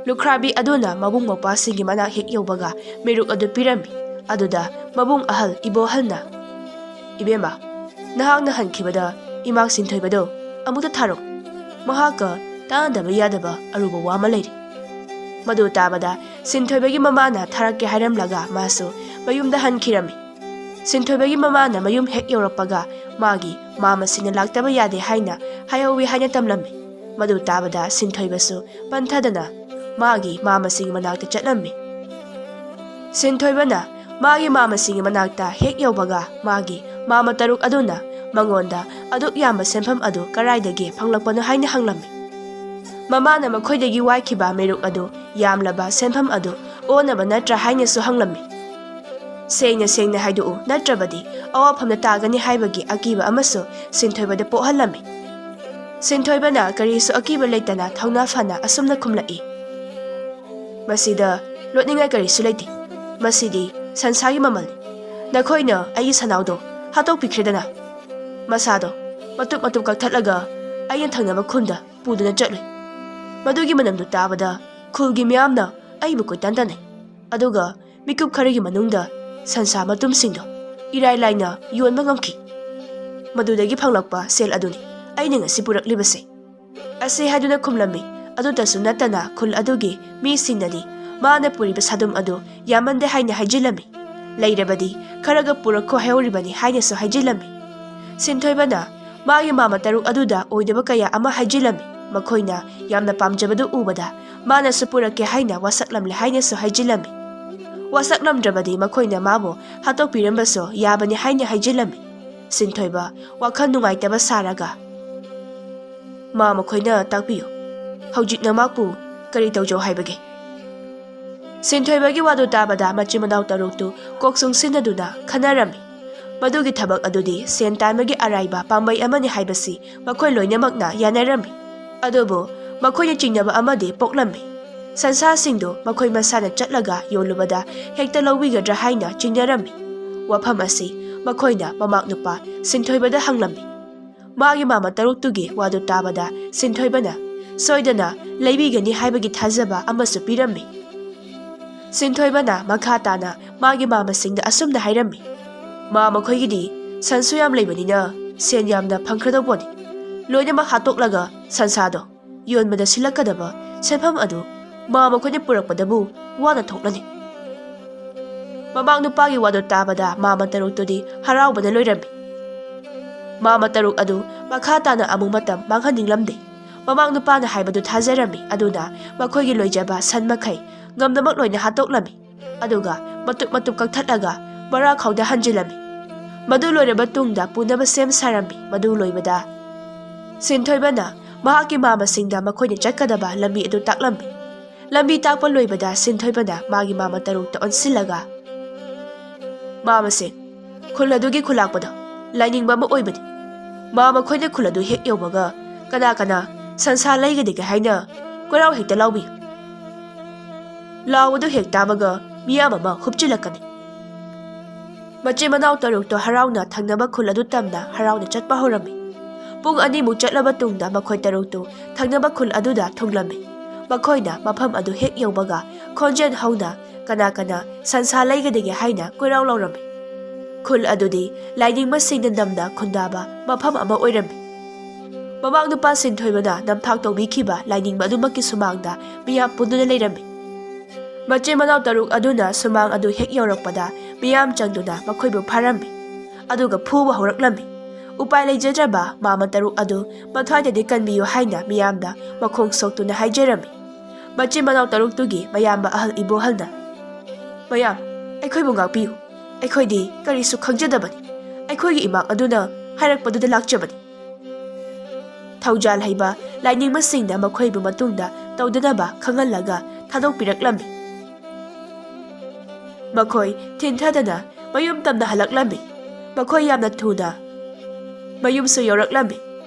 ꯂꯨꯈ꯭ꯔꯥꯕꯤ ꯑꯗꯨꯅ ꯃꯕꯨꯡ ꯃꯧꯄ꯭ꯋꯥꯁꯤꯡꯒꯤ ꯃꯅꯥꯛ ꯍꯦꯛ ꯌꯧꯕꯒ ꯃꯦꯔꯨꯛ ꯑꯗꯨ ꯄꯤꯔꯝꯃꯤ꯫ ꯑꯗꯨꯗ ꯃꯕꯨꯡ ꯑꯍꯜ ꯏꯕꯣꯍꯜꯅ, "ꯏꯕꯦꯝꯃ, ꯅꯍꯥꯛꯅ ꯍꯟꯈꯤꯕꯗꯣ ꯏꯃꯥ ꯁꯤꯟꯊꯣꯏꯕꯗꯣ ꯑꯃꯨꯛꯇ ꯊꯥꯔꯛꯎ꯫ ꯃꯍꯥꯛꯀ ꯇꯥꯟꯅꯗꯕ ꯌꯥꯗꯕ ꯑꯔꯨꯕ ꯋꯥ ꯑꯃ ꯂꯩꯔꯤ꯫" ꯃꯗꯨ ꯇꯥꯕꯗ ꯁꯤꯟꯊꯣꯏꯕꯒꯤ ꯃꯃꯥꯅ ꯊꯥꯔꯛꯀꯦ ꯍꯥꯏꯔꯝꯂꯒ ꯃꯥꯁꯨ ꯃꯌꯨꯝꯗ ꯍꯟꯈꯤꯔꯝꯃꯤ꯫ ꯁꯤꯟꯊꯣꯏꯕꯒꯤ ꯃꯃꯥꯅ ꯃꯌꯨꯝ ꯍꯦꯛ ꯌꯧꯔꯛꯄꯒ ꯃꯥꯒꯤ ꯃꯥꯝꯃꯁꯤꯡꯅ ꯂꯥꯛꯇꯕ ꯌꯥꯗꯦ ꯍꯥꯏꯅ ꯍꯥꯏꯍꯧꯋꯤ ꯍꯥꯏꯅ ꯇꯝꯂꯝꯃꯤ꯫ ꯃꯗꯨ ꯇꯥꯕꯗ ꯁꯤꯟꯊꯣꯏꯕꯁꯨ ꯄꯟꯊꯗꯅ ꯃꯥꯒꯤ ꯃꯥꯝꯃꯁꯤꯡꯒꯤ ꯃꯅꯥꯛꯇ ꯆꯠꯂꯝꯃꯤ꯫ ꯁꯤꯟꯊꯣꯏꯕꯅ ꯃꯥꯒꯤ ꯃꯥꯝꯃꯁꯤꯡꯒꯤ ꯃꯅꯥꯛꯇ ꯍꯦꯛ ꯌꯧꯕꯒ ꯃꯥꯒꯤ ꯃꯥꯝꯃ ꯇꯔꯨꯛ ꯑꯗꯨꯅ ꯃꯉꯣꯟꯗ ꯑꯗꯨꯛ ꯌꯥꯝꯕ ꯁꯦꯟꯐꯝ ꯑꯗꯨ ꯀꯔꯥꯏꯗꯒꯤ ꯐꯪꯂꯛꯄꯅꯣ ꯍꯥꯏꯅ ꯍꯪꯂꯝꯃꯤ꯫ ꯃꯃꯥꯅ ꯃꯈꯣꯏꯗꯒꯤ ꯋꯥꯏꯈꯤꯕ ꯃꯤꯔꯨꯛ ꯑꯗꯨ ꯌꯥꯝꯂꯕ ꯁꯦꯟꯐꯝ ꯑꯗꯨ ꯑꯣꯟꯅꯕ ꯅꯠꯇ꯭ꯔꯥ ꯍꯥꯏꯅꯁꯨ ꯍꯪꯂꯝꯃꯤ꯫ "ꯁꯦꯡꯅ ꯁꯦꯡꯅ ꯍꯥꯏꯗꯣꯛꯎ, ꯅꯠꯇ꯭ꯔꯕꯗꯤ ꯑꯋꯥꯐꯝꯗ ꯇꯥꯒꯅꯤ" ꯍꯥꯏꯕꯒꯤ ꯑꯀꯤꯕ ꯑꯃꯁꯨ ꯁꯤꯟꯊꯣꯏꯕꯗ ꯄꯣꯛꯍꯜꯂꯝꯃꯤ꯫ ꯁꯤꯟꯊꯣꯏꯕꯅ ꯀꯔꯤꯁꯨ ꯑꯀꯤꯕ ꯂꯩꯇꯅ ꯊꯧꯅꯥ ꯐꯅ ꯑꯁꯨꯝꯅ ꯈꯨꯝꯂꯛꯏ, "ꯃꯁꯤꯗ ꯂꯣꯠꯅꯤꯡꯉꯥꯏ ꯀꯔꯤꯁꯨ ꯂꯩꯇꯦ꯫ ꯃꯁꯤꯗꯤ ꯁꯟꯁꯥꯒꯤ ꯃꯃꯜꯅꯤ꯫ ꯅꯈꯣꯏꯅ ꯑꯩꯒꯤ ꯁꯅꯥꯎꯗꯣ ꯍꯥꯠꯇꯣꯛꯄꯤꯈ꯭ꯔꯦꯗꯅ꯫ ꯃꯁꯥꯗꯣ ꯃꯇꯨꯞ ꯃꯇꯨꯞ ꯀꯛꯊꯠꯂꯒ ꯑꯩꯅ ꯊꯪꯅꯕ ꯈꯨꯟꯗ ꯄꯨꯗꯨꯅ ꯆꯠꯂꯨꯏ꯫ ꯃꯗꯨꯒꯤ ꯃꯅꯝꯗꯨ ꯇꯥꯕꯗ ꯈꯨꯜꯒꯤ ꯃꯤꯌꯥꯝꯅ ꯑꯩꯕꯨ ꯀꯣꯏꯇꯥꯟ ꯇꯥꯟꯅꯩ꯫ ꯑꯗꯨꯒ ꯃꯤꯀꯨꯞ ꯈꯔꯒꯤ ꯃꯅꯨꯡꯗ ꯁꯟꯁꯥ ꯃꯇꯨꯝꯁꯤꯡꯗꯣ ꯏꯔꯥꯏ ꯂꯥꯏꯅ ꯌꯣꯟꯕ ꯉꯝꯈꯤ꯫ ꯃꯗꯨꯗꯒꯤ ꯐꯪꯂꯛꯄ ꯁꯦꯜ ꯑꯗꯨꯅꯤ ꯑꯩꯅ ꯉꯁꯤ ꯄꯨꯔꯛꯂꯤꯕꯁꯦ" ꯑꯁꯤ ꯍꯥꯏꯗꯨꯅ ꯈꯨꯝꯂꯝꯃꯤ꯫ ꯑꯗꯨꯇꯁꯨ ꯅꯠꯇꯅ ꯈꯨꯜ ꯑꯗꯨꯒꯤ ꯃꯤꯁꯤꯡꯅꯗꯤ ꯃꯥꯅ ꯄꯨꯔꯤꯕ ꯁꯥꯗꯨꯝ ꯑꯗꯨ ꯌꯥꯝꯃꯟꯗꯦ ꯍꯥꯏꯅ ꯍꯥꯏꯖꯤꯜꯂꯝꯃꯤ꯫ "ꯂꯩꯔꯕꯗꯤ ꯈꯔꯒ ꯄꯨꯔꯛꯈꯣ ꯍꯥꯏꯍꯧꯔꯤꯕꯅꯤ" ꯍꯥꯏꯅꯁꯨ ꯍꯥꯏꯖꯤꯜꯂꯝꯃꯤ꯫ ꯁꯤꯟꯊꯣꯏꯕꯅ ꯃꯥꯒꯤ ꯃꯥꯝꯃ ꯇꯔꯨꯛ ꯑꯗꯨꯗ ꯑꯣꯏꯗꯕ ꯀꯌꯥ ꯑꯃ ꯍꯥꯏꯖꯤꯜꯂꯝꯃꯤ꯫ ꯃꯈꯣꯏꯅ ꯌꯥꯝꯅ ꯄꯥꯝꯖꯕꯗꯨ ꯎꯕꯗ ꯃꯥꯅꯁꯨ ꯄꯨꯔꯛꯀꯦ ꯍꯥꯏꯅ ꯋꯥꯁꯛꯂꯝꯂꯦ ꯍꯥꯏꯅꯁꯨ ꯍꯥꯏꯖꯤꯜꯂꯝꯃꯤ꯫ ꯋꯥꯁꯛꯂꯝꯗ꯭ꯔꯕꯗꯤ ꯃꯈꯣꯏꯅ ꯃꯥꯕꯨ ꯍꯥꯠꯇꯣꯛꯄꯤꯔꯝꯕꯁꯨ ꯌꯥꯕꯅꯤ ꯍꯥꯏꯅ ꯍꯥꯏꯖꯤꯜꯂꯝꯃꯤ꯫ ꯁꯤꯟꯊꯣꯏꯕ ꯋꯥꯈꯜ ꯅꯨꯡꯉꯥꯏꯇꯕ ꯁꯥꯔꯒ, "ꯃꯥꯝꯃ ꯈꯣꯏꯅ ꯇꯥꯛꯄꯤꯌꯨ, ꯍꯧꯖꯤꯛꯅ ꯃꯍꯥꯛꯄꯨ ꯀꯔꯤ ꯇꯧꯖꯧ ꯍꯥꯏꯕꯒꯦ?" ꯁꯤꯟꯊꯣꯏꯕꯒꯤ ꯋꯥꯗꯨ ꯇꯥꯕꯗ ꯃꯆꯤꯟ ꯃꯅꯥꯎ ꯇꯔꯨꯛꯇꯨ ꯀꯣꯛ ꯆꯨꯡꯁꯤꯟꯅꯗꯨꯅ ꯈꯟꯅꯔꯝꯃꯤ꯫ ꯃꯗꯨꯒꯤ ꯊꯕꯛ ꯑꯗꯨꯗꯤ ꯁꯦꯟ ꯇꯥꯟꯕꯒꯤ ꯑꯔꯥꯏꯕ ꯄꯥꯝꯕꯩ ꯑꯃꯅꯤ ꯍꯥꯏꯕꯁꯤ ꯃꯈꯣꯏ ꯂꯣꯏꯅꯃꯛꯅ ꯌꯥꯅꯔꯝꯃꯤ꯫ ꯑꯗꯨꯕꯨ ꯃꯈꯣꯏꯅ ꯆꯤꯡꯅꯕ ꯑꯃꯗꯤ ꯄꯣꯛꯂꯝꯃꯤ꯫ ꯁꯟꯁꯥꯁꯤꯡꯗꯨ ꯃꯈꯣꯏ ꯃꯁꯥꯅ ꯆꯠꯂꯒ ꯌꯣꯜꯂꯨꯕꯗ ꯍꯦꯛꯇ ꯂꯧꯕꯤꯒꯗ꯭ꯔꯥ ꯍꯥꯏꯅ ꯆꯤꯡꯅꯔꯝꯃꯤ꯫ ꯋꯥꯐꯝ ꯑꯁꯤ ꯃꯈꯣꯏꯅ ꯃꯃꯥꯛ ꯅꯨꯄꯥ ꯁꯤꯟꯊꯣꯏꯕꯗ ꯍꯪꯂꯝꯃꯤ꯫ ꯃꯥꯒꯤ ꯃꯥꯝꯃ ꯇꯔꯨꯛꯇꯨꯒꯤ ꯋꯥꯗꯨ ꯇꯥꯕꯗ ꯁꯤꯟꯊꯣꯏꯕꯅ ꯁꯣꯏꯗꯅ ꯂꯩꯕꯤꯒꯅꯤ ꯍꯥꯏꯕꯒꯤ ꯊꯥꯖꯕ ꯑꯃꯁꯨ ꯄꯤꯔꯝꯃꯤ꯫ ꯁꯤꯟꯊꯣꯏꯕꯅ ꯃꯈꯥ ꯇꯥꯅ ꯃꯥꯒꯤ ꯃꯥꯝꯃꯁꯤꯡꯗ ꯑꯁꯨꯝꯅ ꯍꯥꯏꯔꯝꯃꯤ, "ꯃꯥꯝꯃ ꯈꯣꯏꯒꯤꯗꯤ ꯁꯟꯁꯨ ꯌꯥꯝ ꯂꯩꯕꯅꯤꯅ ꯁꯦꯟ ꯌꯥꯝꯅ ꯐꯪꯈ꯭ꯔꯗꯧꯕꯅꯤ꯫ ꯂꯣꯏꯅꯃꯛ ꯍꯥꯠꯇꯣꯛꯂꯒ ꯁꯟꯁꯥꯗꯣ ꯌꯣꯟꯕꯗ ꯁꯤꯜꯂꯛꯀꯗꯕ ꯁꯦꯟꯐꯝ ꯑꯗꯨ ꯃꯥꯝꯃ ꯈꯣꯏꯅ ꯄꯨꯔꯛꯄꯗꯕꯨ ꯋꯥꯅ ꯊꯣꯛꯂꯅꯤ"꯫ ꯃꯃꯥꯡ ꯅꯨꯄꯥꯒꯤ ꯋꯥꯗꯨ ꯇꯥꯕꯗ ꯃꯥꯃ ꯇꯔꯨꯛꯇꯨꯗꯤ ꯍꯔꯥꯎꯕꯅ ꯂꯣꯏꯔꯝꯃꯤ꯫ ꯃꯥꯃ ꯇꯔꯨꯛ ꯑꯗꯨ ꯃꯈꯥ ꯇꯥꯅ ꯑꯃꯨꯛ ꯃꯇꯝ ꯃꯥꯡꯍꯟꯅꯤꯡꯂꯝꯗꯦ꯫ ꯃꯃꯥꯡ ꯅꯨꯄꯥꯅ ꯍꯥꯏꯕꯗꯨ ꯊꯥꯖꯔꯝꯃꯤ꯫ ꯑꯗꯨꯅ ꯃꯈꯣꯏꯒꯤ ꯂꯣꯏꯖꯕ ꯁꯟ ꯃꯈꯩ ꯉꯝꯅꯃꯛ ꯂꯣꯏꯅ ꯍꯥꯠꯇꯣꯛꯂꯝꯃꯤ꯫ ꯑꯗꯨꯒ ꯃꯇꯨꯞ ꯃꯇꯨꯞ ꯀꯛꯊꯠꯂꯒ ꯕꯣꯔꯥꯈꯥꯎꯗ ꯍꯟꯖꯤꯜꯂꯝꯃꯤ꯫ ꯃꯗꯨ ꯂꯣꯏꯔꯕ ꯇꯨꯡꯗ ꯄꯨꯅꯕ ꯁꯦꯝ ꯁꯥꯔꯝꯃꯤ꯫ ꯃꯗꯨ ꯂꯣꯏꯕꯗ ꯁꯤꯟꯊꯣꯏꯕꯅ ꯃꯍꯥꯛꯀꯤ ꯃꯥꯃꯁꯤꯡꯗ ꯃꯈꯣꯏꯅ ꯆꯠꯀꯗꯕ ꯂꯝꯕꯤ ꯑꯗꯨ ꯇꯥꯛꯂꯝꯃꯤ꯫ ꯂꯝꯕꯤ ꯇꯥꯛꯄ ꯂꯣꯏꯕꯗ ꯁꯤꯟꯊꯣꯏꯕꯅ ꯃꯥꯒꯤ ꯃꯥꯃ ꯇꯔꯨꯛꯇ ꯑꯣꯟꯁꯤꯜꯂꯒ, "ꯃꯥꯃꯁꯤꯡ, ꯈꯨꯜ ꯑꯗꯨꯒꯤ ꯈꯨꯂꯥꯛꯄꯗꯣ ꯂꯥꯏꯅꯤꯡꯕ ꯑꯃ ꯑꯣꯏꯕꯅꯤ꯫ ꯃꯥꯃꯈꯣꯏꯅ ꯈꯨꯜ ꯑꯗꯨ ꯍꯦꯛ ꯌꯧꯕꯒ ꯀꯅꯥ ꯀꯅꯥ ꯁꯟꯁꯥ ꯂꯩꯒꯗꯒꯦ ꯍꯥꯏꯅ ꯀꯣꯏꯔꯥꯎ ꯍꯦꯛꯇ ꯂꯥꯎꯕꯤꯌꯨ꯫ ꯂꯥꯎꯕꯗꯨ ꯍꯦꯛ ꯇꯥꯕꯒ ꯃꯤꯌꯥꯝ ꯑꯃ ꯍꯨꯞꯆꯤꯜꯂꯛꯀꯅꯤ꯫" ꯃꯆꯤꯟ ꯃꯅꯥꯎ ꯇꯔꯨꯛꯇꯣ ꯍꯔꯥꯎꯅ ꯊꯪꯅꯕ ꯈꯨꯜ ꯑꯗꯨ ꯇꯝꯅ ꯍꯔꯥꯎꯅ ꯆꯠꯄ ꯍꯧꯔꯝꯃꯤ꯫ ꯄꯨꯡ ꯑꯅꯤꯃꯨꯛ ꯆꯠꯂꯕ ꯇꯨꯡꯗ ꯃꯈꯣꯏ ꯇꯔꯨꯛꯇꯨ ꯊꯪꯅꯕ ꯈꯨꯜ ꯑꯗꯨꯗ ꯊꯨꯡꯂꯝꯃꯤ꯫ ꯃꯈꯣꯏꯅ ꯃꯐꯝ ꯑꯗꯨ ꯍꯦꯛ ꯌꯧꯕꯒ ꯈꯣꯟꯖꯦꯜ ꯍꯧꯅ ꯀꯅꯥ ꯀꯅꯥ ꯁꯟꯁꯥ ꯂꯩꯒꯗꯒꯦ ꯍꯥꯏꯅ ꯀꯣꯏꯔꯥꯎ ꯂꯥꯎꯔꯝꯃꯤ꯫ ꯈꯨꯜ ꯑꯗꯨꯗꯤ ꯂꯥꯏꯅꯤꯡꯕꯁꯤꯡꯅ ꯅꯝꯅ ꯈꯨꯟꯗꯥꯕ ꯃꯐꯝ ꯑꯃ ꯑꯣꯏꯔꯝꯃꯤ꯫ ꯃꯃꯥꯡ ꯅꯨꯄꯥ ꯁꯤꯟꯊꯣꯏꯕꯅ ꯅꯝꯊꯥꯛ ꯇꯧꯕꯤꯈꯤꯕ ꯂꯥꯏꯅꯤꯡꯕ ꯑꯗꯨꯃꯛꯀꯤ ꯁꯨꯃꯥꯡꯗ ꯃꯤꯌꯥꯝ ꯄꯨꯟꯗꯨꯅ ꯂꯩꯔꯝꯃꯤ꯫ ꯃꯆꯤꯟ ꯃꯅꯥꯎ ꯇꯔꯨꯛ ꯑꯗꯨꯅ ꯁꯨꯃꯥꯡ ꯑꯗꯨ ꯍꯦꯛ ꯌꯧꯔꯛꯄꯗ ꯃꯤꯌꯥꯝ ꯆꯪꯗꯨꯅ ꯃꯈꯣꯏꯕꯨ ꯐꯥꯔꯝꯃꯤ꯫ ꯑꯗꯨꯒ ꯐꯨꯕ ꯍꯧꯔꯛꯂꯝꯃꯤ꯫ ꯎꯄꯥꯏ ꯂꯩꯖꯗ꯭ꯔꯕ ꯃꯥꯃ ꯇꯔꯨꯛ ꯑꯗꯨ ꯃꯊ꯭ꯋꯥꯏꯗꯗꯤ ꯀꯟꯕꯤꯌꯨ ꯍꯥꯏꯅ ꯃꯤꯌꯥꯝꯗ ꯃꯈꯣꯡ ꯁꯣꯛꯇꯨꯅ ꯍꯥꯏꯖꯔꯝꯃꯤ꯫ ꯃꯆꯤꯟ ꯃꯅꯥꯎ ꯇꯔꯨꯛꯇꯨꯒꯤ ꯃꯌꯥꯝꯕ ꯑꯍꯜ ꯏꯕꯣꯍꯜꯅ, "ꯃꯌꯥꯝ, ꯑꯩꯈꯣꯏꯕꯨ ꯉꯥꯛꯄꯤꯌꯨ꯫ ꯑꯩꯈꯣꯏꯗꯤ ꯀꯔꯤꯁꯨ ꯈꯪꯖꯗꯕꯅꯤ꯫ ꯑꯩꯈꯣꯏꯒꯤ ꯏꯃꯥ ꯑꯗꯨꯅ ꯍꯥꯏꯔꯛꯄꯗꯨꯗ ꯂꯥꯛꯆꯕꯅꯤ꯫" ꯊꯧꯖꯥꯜ ꯍꯩꯕ ꯂꯥꯏꯅꯤꯡꯕꯁꯤꯡꯅ ꯃꯈꯣꯏꯕꯨ ꯃꯇꯨꯡꯗ ꯇꯧꯗꯅꯕ ꯈꯪꯍꯜꯂꯒ ꯊꯥꯗꯣꯛꯄꯤꯔꯛꯂꯝꯃꯤ꯫ ꯃꯈꯣꯏ ꯊꯤꯟꯊꯗꯅ ꯃꯌꯨꯝ ꯇꯝꯅ ꯍꯜꯂꯛꯂꯝꯃꯤ꯫ ꯃꯈꯣꯏ ꯌꯥꯝꯅ ꯊꯨꯅ ꯃꯌꯨꯝꯁꯨ ꯌꯧꯔꯛꯂꯝꯃꯤ꯫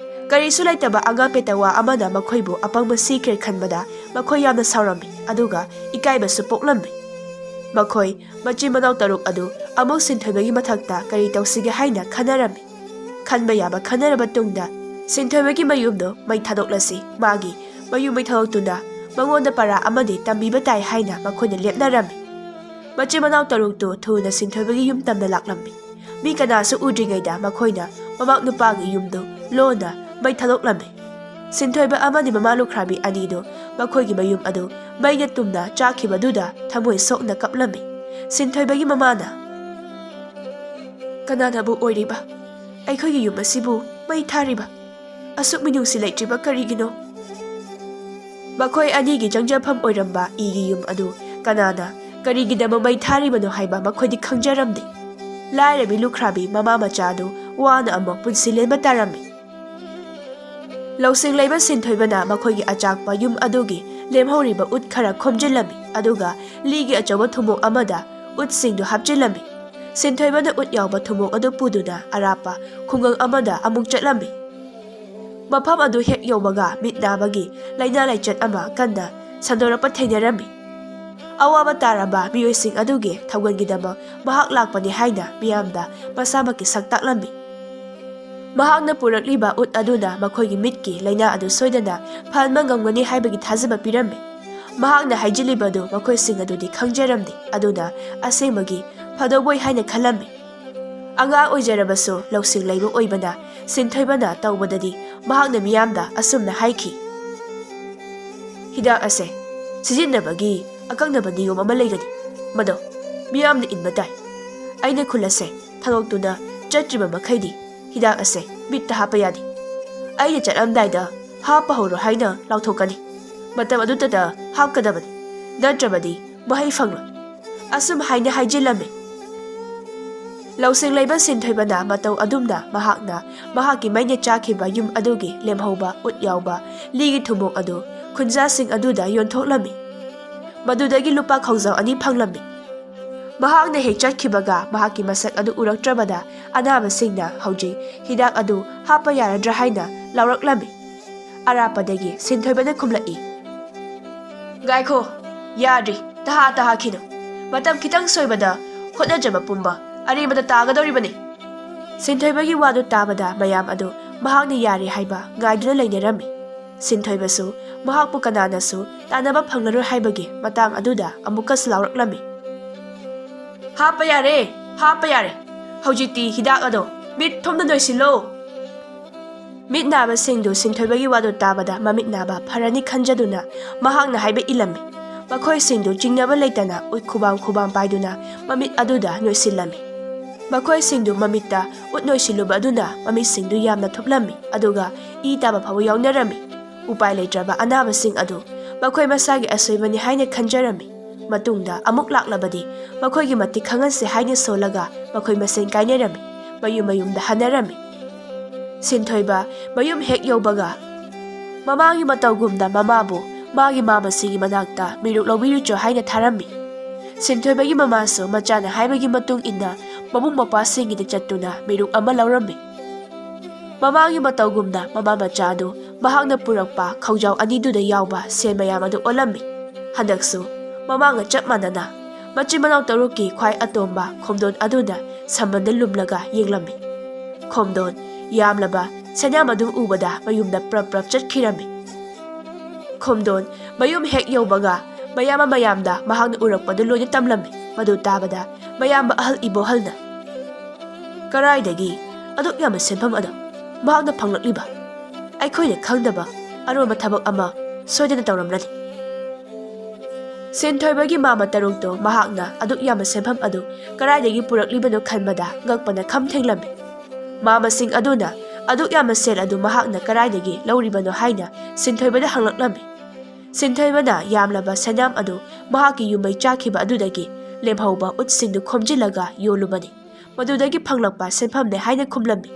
ꯀꯔꯤꯁꯨ ꯂꯩꯇꯕ ꯑꯉꯥꯡ ꯄꯦꯇꯋꯥ ꯑꯃꯅ ꯃꯈꯣꯏꯕꯨ ꯑꯄꯪꯕ ꯁꯤꯈ꯭ꯔꯦ ꯈꯟꯕꯗ ꯃꯈꯣꯏ ꯌꯥꯝꯅ ꯁꯥꯎꯔꯝꯃꯤ, ꯑꯗꯨꯒ ꯏꯀꯥꯏꯕꯁꯨ ꯄꯣꯛꯂꯝꯃꯤ꯫ ꯃꯈꯣꯏ ꯃꯆꯤꯟ ꯃꯅꯥꯎ ꯇꯔꯨꯛ ꯑꯗꯨ ꯑꯃꯨꯛ ꯁꯤꯟꯊꯣꯏꯕꯒꯤ ꯃꯊꯛꯇ ꯀꯔꯤ ꯇꯧꯁꯤꯒꯦ ꯍꯥꯏꯅ ꯈꯟꯅꯔꯝꯃꯤ꯫ ꯈꯟꯕ ꯌꯥꯕ ꯈꯟꯅꯔꯕ ꯇꯨꯡꯗ ꯁꯤꯟꯊꯣꯏꯕꯒꯤ ꯃꯌꯨꯝꯗꯨ ꯃꯩ ꯊꯥꯗꯣꯛꯂꯁꯤ, ꯃꯥꯒꯤ ꯃꯌꯨꯝ ꯃꯩ ꯊꯥꯗꯣꯛꯇꯨꯅ ꯃꯉꯣꯟꯗ ꯄꯔꯥ ꯑꯃꯗꯤ ꯇꯝꯕꯤꯕ ꯇꯥꯏ ꯍꯥꯏꯅ ꯃꯈꯣꯏꯅ ꯂꯦꯞꯅꯔꯝꯃꯤ꯫ ꯃꯆꯤꯟ ꯃꯅꯥꯎ ꯇꯔꯨꯛꯇꯨ ꯊꯨꯅ ꯁꯤꯟꯊꯣꯏꯕꯒꯤ ꯌꯨꯝ ꯇꯝꯅ ꯂꯥꯛꯂꯝꯃꯤ꯫ ꯃꯤ ꯀꯅꯥꯁꯨ ꯎꯗ꯭ꯔꯤꯉꯩꯗ ꯃꯈꯣꯏꯅ ꯃꯃꯥꯛ ꯅꯨꯄꯥꯒꯤ ꯌꯨꯝꯗꯨ ꯂꯣꯟꯅ ꯃꯩ ꯊꯥꯗꯣꯛꯂꯝꯃꯤ꯫ ꯁꯤꯟꯊꯣꯏꯕ ꯑꯃꯗꯤ ꯃꯃꯥ ꯂꯨꯈ꯭ꯔꯥꯕꯤ ꯑꯅꯤꯗꯨ ꯃꯈꯣꯏꯒꯤ ꯃꯌꯨꯝ ꯑꯗꯨ ꯃꯩꯅ ꯇꯨꯝꯅ ꯆꯥꯛꯈꯤꯕꯗꯨꯗ ꯊꯃꯣꯏ ꯁꯣꯛꯅ ꯀꯞꯂꯝꯃꯤ꯫ ꯁꯤꯟꯊꯣꯏꯕꯒꯤ ꯃꯃꯥꯅ, "ꯀꯅꯥꯅꯕꯨ ꯑꯣꯏꯔꯤꯕ? ꯑꯩꯈꯣꯏꯒꯤ ꯌꯨꯝ ꯑꯁꯤꯕꯨ ꯃꯩ ꯊꯥꯔꯤꯕ? ꯑꯁꯨꯛ ꯃꯤꯅꯨꯡꯁꯤ ꯂꯩꯇ꯭ꯔꯤꯕ ꯀꯔꯤꯒꯤꯅꯣ?" ꯃꯈꯣꯏ ꯑꯅꯤꯒꯤ ꯆꯪꯖꯐꯝ ꯑꯣꯏꯔꯝꯕ ꯏꯒꯤ ꯌꯨꯝ ꯑꯗꯨ ꯀꯅꯥꯅ, ꯀꯔꯤꯒꯤꯗꯃꯛ ꯃꯩ ꯊꯥꯔꯤꯕꯅꯣ ꯍꯥꯏꯕ ꯃꯈꯣꯏꯗꯤ ꯈꯪꯖꯔꯝꯗꯦ꯫ ꯂꯥꯏꯔꯕꯤ ꯂꯨꯈ꯭ꯔꯥꯕꯤ ꯃꯃꯥ ꯃꯆꯥ ꯑꯗꯨ ꯋꯥꯅ ꯑꯃꯨꯛ ꯄꯨꯟꯁꯤ ꯂꯦꯟꯕ ꯇꯥꯔꯝꯃꯤ꯫ ꯂꯧꯁꯤꯡ ꯂꯩꯕ ꯁꯤꯟꯊꯣꯏꯕꯅ ꯃꯈꯣꯏꯒꯤ ꯑꯆꯥꯛꯄ ꯌꯨꯝ ꯑꯗꯨꯒꯤ ꯂꯦꯝꯍꯧꯔꯤꯕ ꯎꯠ ꯈꯔ ꯈꯣꯝꯖꯤꯜꯂꯝꯃꯤ, ꯑꯗꯨꯒ ꯂꯤꯒꯤ ꯑꯆꯧꯕ ꯊꯨꯝꯃꯣꯛ ꯑꯃꯗ ꯎꯠꯁꯤꯡꯗꯨ ꯍꯥꯞꯆꯤꯜꯂꯝꯃꯤ꯫ ꯁꯤꯟꯊꯣꯏꯕꯅ ꯎꯠ ꯌꯥꯎꯕ ꯊꯨꯝꯃꯣꯛ ꯑꯗꯨ ꯄꯨꯗꯨꯅ ꯑꯔꯥꯞꯄ ꯈꯨꯡꯒꯪ ꯑꯃꯗ ꯑꯃꯨꯛ ꯆꯠꯂꯝꯃꯤ꯫ ꯃꯐꯝ ꯑꯗꯨ ꯍꯦꯛ ꯌꯧꯕꯒ ꯃꯤꯠ ꯅꯥꯕꯒꯤ ꯂꯥꯏꯅꯥ ꯂꯥꯏꯆꯠ ꯑꯃ ꯀꯟꯅ ꯁꯟꯗꯣꯔꯛꯄ ꯊꯦꯡꯅꯔꯝꯃꯤ꯫ ꯑꯋꯥꯕ ꯇꯥꯔꯕ ꯃꯤꯑꯣꯏꯁꯤꯡ ꯑꯗꯨꯒꯤ ꯊꯧꯒꯜꯒꯤꯗꯃꯛ ꯃꯍꯥꯛ ꯂꯥꯛꯄꯅꯤ ꯍꯥꯏꯅ ꯃꯤꯌꯥꯝꯗ ꯃꯁꯥꯃꯛꯀꯤ ꯁꯛ ꯇꯥꯛꯂꯝꯃꯤ꯫ ꯃꯍꯥꯛꯅ ꯄꯨꯔꯛꯂꯤꯕ ꯎꯠ ꯑꯗꯨꯅ ꯃꯈꯣꯏꯒꯤ ꯃꯤꯠꯀꯤ ꯂꯥꯏꯅꯥ ꯑꯗꯨ ꯁꯣꯏꯗꯅ ꯐꯍꯟꯕ ꯉꯝꯒꯅꯤ ꯍꯥꯏꯕꯒꯤ ꯊꯥꯖꯕ ꯄꯤꯔꯝꯃꯤ꯫ ꯃꯍꯥꯛꯅ ꯍꯥꯏꯖꯤꯜꯂꯤꯕꯗꯨ ꯃꯈꯣꯏꯁꯤꯡ ꯑꯗꯨꯗꯤ ꯈꯪꯖꯔꯝꯗꯦ, ꯑꯗꯨꯅ ꯑꯁꯦꯡꯕꯒꯤ ꯐꯗꯧꯕꯣꯏ ꯍꯥꯏꯅ ꯈꯜꯂꯝꯃꯤ꯫ ꯑꯉꯥꯡ ꯑꯣꯏꯖꯔꯕꯁꯨ ꯂꯧꯁꯤꯡ ꯂꯩꯕ ꯑꯣꯏꯕꯅ ꯁꯤꯟꯊꯣꯏꯕꯅ ꯇꯧꯕꯗꯗꯤ ꯃꯍꯥꯛꯅ ꯃꯤꯌꯥꯝꯗ ꯑꯁꯨꯝꯅ ꯍꯥꯏꯈꯤ, "ꯍꯤꯗꯥꯛ ꯑꯁꯦ ꯁꯤꯖꯤꯟꯅꯕꯒꯤ ꯑꯀꯛꯅꯕ ꯅꯤꯌꯣꯝ ꯑꯃ ꯂꯩꯒꯅꯤ, ꯃꯗꯣ ꯃꯤꯌꯥꯝꯅ ꯏꯟꯕ ꯇꯥꯏ꯫ ꯑꯩꯅ ꯈꯨꯜ ꯑꯁꯦ ꯊꯥꯗꯣꯛꯇꯨꯅ ꯆꯠꯇ꯭ꯔꯤꯕ ꯃꯈꯩꯗꯤ ꯍꯤꯗꯥꯛ ꯑꯁꯦ ꯃꯤꯠꯇ ꯍꯥꯞꯄ ꯌꯥꯗꯦ꯫ ꯑꯩꯅ ꯆꯠꯂꯝꯗꯥꯏꯗ ꯍꯥꯞꯄ ꯍꯧꯔꯣ ꯍꯥꯏꯅ ꯂꯥꯎꯊꯣꯛꯀꯅꯤ꯫ ꯃꯇꯝ ꯑꯗꯨꯇꯗ ꯍꯥꯞꯀꯗꯕꯅꯤ, ꯅꯠꯇ꯭ꯔꯕꯗꯤ ꯃꯍꯩ ꯐꯪꯂꯣꯏ"꯫ ꯑꯁꯨꯝ ꯍꯥꯏꯅ ꯍꯥꯏꯖꯤꯜꯂꯝꯃꯤ꯫ ꯂꯧꯁꯤꯡ ꯂꯩꯕ ꯁꯤꯟꯊꯣꯏꯕꯅ ꯃꯇꯧ ꯑꯗꯨꯝꯅ ꯃꯍꯥꯛꯅ ꯃꯍꯥꯛꯀꯤ ꯃꯩꯅ ꯆꯥꯈꯤꯕ ꯌꯨꯝ ꯑꯗꯨꯒꯤ ꯂꯦꯝꯍꯧꯕ ꯎꯠ ꯌꯥꯎꯕ ꯂꯤꯒꯤ ꯊꯨꯝꯃꯣꯛ ꯑꯗꯨ ꯈꯨꯟꯖꯥꯁꯤꯡ ꯑꯗꯨꯗ ꯌꯣꯟꯊꯣꯛꯂꯝꯃꯤ꯫ ꯃꯗꯨꯗꯒꯤ ꯂꯨꯄꯥ ꯈꯥꯎꯖꯥꯎ ꯑꯅꯤ ꯐꯪꯂꯝꯃꯤ꯫ ꯃꯍꯥꯛꯅ ꯍꯦꯛ ꯆꯠꯈꯤꯕꯒ ꯃꯍꯥꯛꯀꯤ ꯃꯁꯛ ꯑꯗꯨ ꯎꯔꯛꯇ꯭ꯔꯕꯗ ꯑꯅꯥꯕꯁꯤꯡꯅ ꯍꯧꯖꯤꯛ ꯍꯤꯗꯥꯛ ꯑꯗꯨ ꯍꯥꯞꯄ ꯌꯥꯔꯗ꯭ꯔꯥ ꯍꯥꯏꯅ ꯂꯥꯎꯔꯛꯂꯝꯃꯤ꯫ ꯑꯔꯥꯞꯄꯗꯒꯤ ꯁꯤꯟꯊꯣꯏꯕꯅ ꯈꯨꯝꯂꯛꯏ, "ꯉꯥꯏꯈꯣ, ꯌꯥꯗ꯭ꯔꯤ, ꯇꯍꯥ ꯇꯍꯥꯈꯤꯅꯨ꯫ ꯃꯇꯝ ꯈꯤꯇꯪ ꯁꯣꯏꯕꯗ ꯍꯣꯠꯅꯖꯕ ꯄꯨꯝꯕ ꯑꯔꯦꯝꯕꯗ ꯇꯥꯒꯗꯧꯔꯤꯕꯅꯤ"꯫ ꯁꯤꯟꯊꯣꯏꯕꯒꯤ ꯋꯥꯗꯨ ꯇꯥꯕꯗ ꯃꯌꯥꯝ ꯑꯗꯨ ꯃꯍꯥꯛꯅ ꯌꯥꯔꯦ ꯍꯥꯏꯕ ꯉꯥꯏꯗꯨꯅ ꯂꯩꯅꯔꯝꯃꯤ꯫ ꯁꯤꯟꯊꯣꯏꯕꯁꯨ ꯃꯍꯥꯛꯄꯨ ꯀꯅꯥꯅꯁꯨ ꯇꯥꯟꯅꯕ ꯐꯪꯂꯔꯣꯏ ꯍꯥꯏꯕꯒꯤ ꯃꯇꯥꯡ ꯑꯗꯨꯗ ꯑꯃꯨꯛꯀꯁꯨ ꯂꯥꯎꯔꯛꯂꯝꯃꯤ, "ꯍꯥꯞꯄ ꯌꯥꯔꯦ, ꯍꯥꯞꯄ ꯌꯥꯔꯦ꯫ ꯍꯧꯖꯤꯛꯇꯤ ꯍꯤꯗꯥꯛ ꯑꯗꯣ ꯃꯤꯠ ꯊꯨꯝꯅ ꯅꯣꯏꯁꯤꯜꯂꯣ"꯫ ꯃꯤꯠ ꯅꯥꯕꯁꯤꯡꯗꯨ ꯁꯤꯟꯊꯣꯏꯕꯒꯤ ꯋꯥꯗꯨ ꯇꯥꯕꯗ ꯃꯃꯤꯠ ꯅꯥꯕ ꯐꯔꯅꯤ ꯈꯟꯖꯗꯨꯅ ꯃꯍꯥꯛꯅ ꯍꯥꯏꯕ ꯏꯜꯂꯝꯃꯤ꯫ ꯃꯈꯣꯏꯁꯤꯡꯗꯨ ꯆꯤꯡꯅꯕ ꯂꯩꯇꯅ ꯎꯠ ꯈꯨꯕꯥꯝ ꯈꯨꯕꯥꯝ ꯄꯥꯏꯗꯨꯅ ꯃꯃꯤꯠ ꯑꯗꯨꯗ ꯅꯣꯏꯁꯤꯜꯂꯝꯃꯤ꯫ ꯃꯈꯣꯏꯁꯤꯡꯗꯨ ꯃꯃꯤꯠꯇ ꯎꯠ ꯅꯣꯏꯁꯤꯜꯂꯨꯕ ꯑꯗꯨꯅ ꯃꯃꯤꯠꯁꯤꯡꯗꯨ ꯌꯥꯝꯅ ꯊꯨꯞꯂꯝꯃꯤ, ꯑꯗꯨꯒ ꯏ ꯇꯥꯕ ꯐꯥꯎꯕ ꯌꯥꯎꯅꯔꯝꯃꯤ꯫ ꯎꯄꯥꯏ ꯂꯩꯇ꯭ꯔꯕ ꯑꯅꯥꯕꯁꯤꯡ ꯑꯗꯨ ꯃꯈꯣꯏ ꯃꯁꯥꯒꯤ ꯑꯁꯣꯏꯕꯅꯤ ꯍꯥꯏꯅ ꯈꯟꯖꯔꯝꯃꯤ꯫ ꯃꯇꯨꯡꯗ ꯑꯃꯨꯛ ꯂꯥꯛꯂꯕꯗꯤ ꯃꯈꯣꯏꯒꯤ ꯃꯇꯤꯛ ꯈꯪꯍꯟꯁꯦ ꯍꯥꯏꯅ ꯁꯣꯜꯂꯒ ꯃꯈꯣꯏ ꯃꯁꯦꯟ ꯀꯥꯏꯅꯔꯝꯃꯤ꯫ ꯃꯌꯨꯝ ꯃꯌꯨꯝꯗ ꯍꯟꯅꯔꯝꯃꯤ꯫ ꯁꯤꯟꯊꯣꯏꯕ ꯃꯌꯨꯝ ꯍꯦꯛ ꯌꯧꯕꯒ ꯃꯃꯥꯒꯤ ꯃꯇꯧꯒꯨꯝꯅ ꯃꯃꯥꯕꯨ ꯃꯥꯒꯤ ꯃꯥꯃꯁꯤꯡꯒꯤ ꯃꯅꯥꯛꯇ ꯃꯤꯔꯨꯛ ꯂꯧꯕꯤꯔꯨꯆꯣ ꯍꯥꯏꯅ ꯊꯥꯔꯝꯃꯤ꯫ ꯁꯤꯟꯊꯣꯏꯕꯒꯤ ꯃꯃꯥꯁꯨ ꯃꯆꯥꯅ ꯍꯥꯏꯕꯒꯤ ꯃꯇꯨꯡ ꯏꯟꯅ ꯃꯕꯨꯡ ꯃꯧꯄ꯭ꯋꯥꯁꯤꯡꯒꯤꯗ ꯆꯠꯇꯨꯅ ꯃꯤꯔꯨꯛ ꯑꯃ ꯂꯧꯔꯝꯃꯤ꯫ ꯃꯃꯥꯒꯤ ꯃꯇꯧꯒꯨꯝꯅ ꯃꯃꯥ ꯃꯆꯥꯗꯨ ꯃꯍꯥꯛꯅ ꯄꯨꯔꯛꯄ ꯈꯧꯖꯥꯎ ꯑꯅꯤꯗꯨꯗ ꯌꯥꯎꯕ ꯁꯦꯟ ꯃꯌꯥꯝ ꯑꯗꯨ ꯑꯣꯜꯂꯝꯃꯤ꯫ ꯍꯟꯗꯛꯁꯨ ꯃꯃꯥꯒ ꯆꯞ ꯃꯥꯟꯅꯅ ꯃꯆꯤꯟ ꯃꯅꯥꯎ ꯇꯔꯨꯛꯀꯤ ꯈ꯭ꯋꯥꯏ ꯑꯇꯣꯝꯕ ꯈꯣꯝꯗꯣꯟ ꯑꯗꯨꯅ ꯁꯝꯕꯟꯗ ꯂꯨꯝꯂꯒ ꯌꯦꯡꯂꯝꯃꯤ꯫ ꯈꯣꯝꯗꯣꯟ ꯌꯥꯝꯂꯕ ꯁꯦꯟꯌꯥꯝ ꯑꯗꯨ ꯎꯕꯗ ꯃꯌꯨꯝꯗ ꯄ꯭ꯔꯞ ꯄ꯭ꯔꯞ ꯆꯠꯈꯤꯔꯝꯃꯤ꯫ ꯈꯣꯝꯗꯣꯟ ꯃꯌꯨꯝ ꯍꯦꯛ ꯌꯧꯕꯒ ꯃꯌꯥꯝꯕ ꯃꯌꯥꯝꯗ ꯃꯍꯥꯛꯅ ꯎꯔꯛꯄꯗꯨ ꯂꯣꯏꯅ ꯇꯝꯂꯝꯃꯤ꯫ ꯃꯗꯨ ꯇꯥꯕꯗ ꯃꯌꯥꯝꯕ ꯑꯍꯜ ꯏꯕꯣꯍꯜꯅ, "ꯀꯔꯥꯏꯗꯒꯤ ꯑꯗꯨꯛ ꯌꯥꯝꯕ ꯁꯦꯟꯐꯝ ꯑꯗꯣ ꯃꯍꯥꯛꯅ ꯐꯪꯂꯛꯂꯤꯕ? ꯑꯩꯈꯣꯏꯅ ꯈꯪꯗꯕ ꯑꯔꯣꯟꯕ ꯊꯕꯛ ꯑꯃ ꯁꯣꯏꯗꯅ ꯇꯧꯔꯝꯂꯅꯤ꯫" ꯁꯤꯟꯊꯣꯏꯕꯒꯤ ꯃꯥꯃ ꯇꯔꯨꯛꯇꯣ ꯃꯍꯥꯛꯅ ꯑꯗꯨꯛ ꯌꯥꯝꯕ ꯁꯦꯟꯐꯝ ꯑꯗꯨ ꯀꯗꯥꯏꯗꯒꯤ ꯄꯨꯔꯛꯂꯤꯕꯅꯣ ꯈꯟꯕꯗ ꯉꯛꯄꯅ ꯈꯝ ꯊꯦꯡꯂꯝꯃꯤ꯫ ꯃꯥꯃꯁꯤꯡ ꯑꯗꯨꯅ ꯑꯗꯨꯛ ꯌꯥꯝꯕ ꯁꯦꯜ ꯑꯗꯨ ꯃꯍꯥꯛꯅ ꯀꯗꯥꯏꯗꯒꯤ ꯂꯧꯔꯤꯕꯅꯣ ꯍꯥꯏꯅ ꯁꯤꯟꯊꯣꯏꯕꯗ ꯍꯪꯂꯛꯂꯝꯃꯤ꯫ ꯁꯤꯟꯊꯣꯏꯕꯅ ꯌꯥꯝꯂꯕ ꯁꯦꯟꯌꯥꯝ ꯑꯗꯨ ꯃꯍꯥꯛꯀꯤ ꯌꯨꯝꯃꯩ ꯆꯥꯈꯤꯕ ꯑꯗꯨꯗꯒꯤ ꯂꯦꯝꯍꯧꯕ ꯎꯠꯁꯤꯡꯗꯨ ꯈꯣꯝꯖꯤꯜꯂꯒ ꯌꯣꯜꯂꯨꯕꯅꯤ꯫ ꯃꯗꯨꯗꯒꯤ ꯐꯪꯂꯛꯄ ꯁꯦꯟꯐꯝꯅꯦ ꯍꯥꯏꯅ ꯈꯨꯝꯂꯝꯃꯤ꯫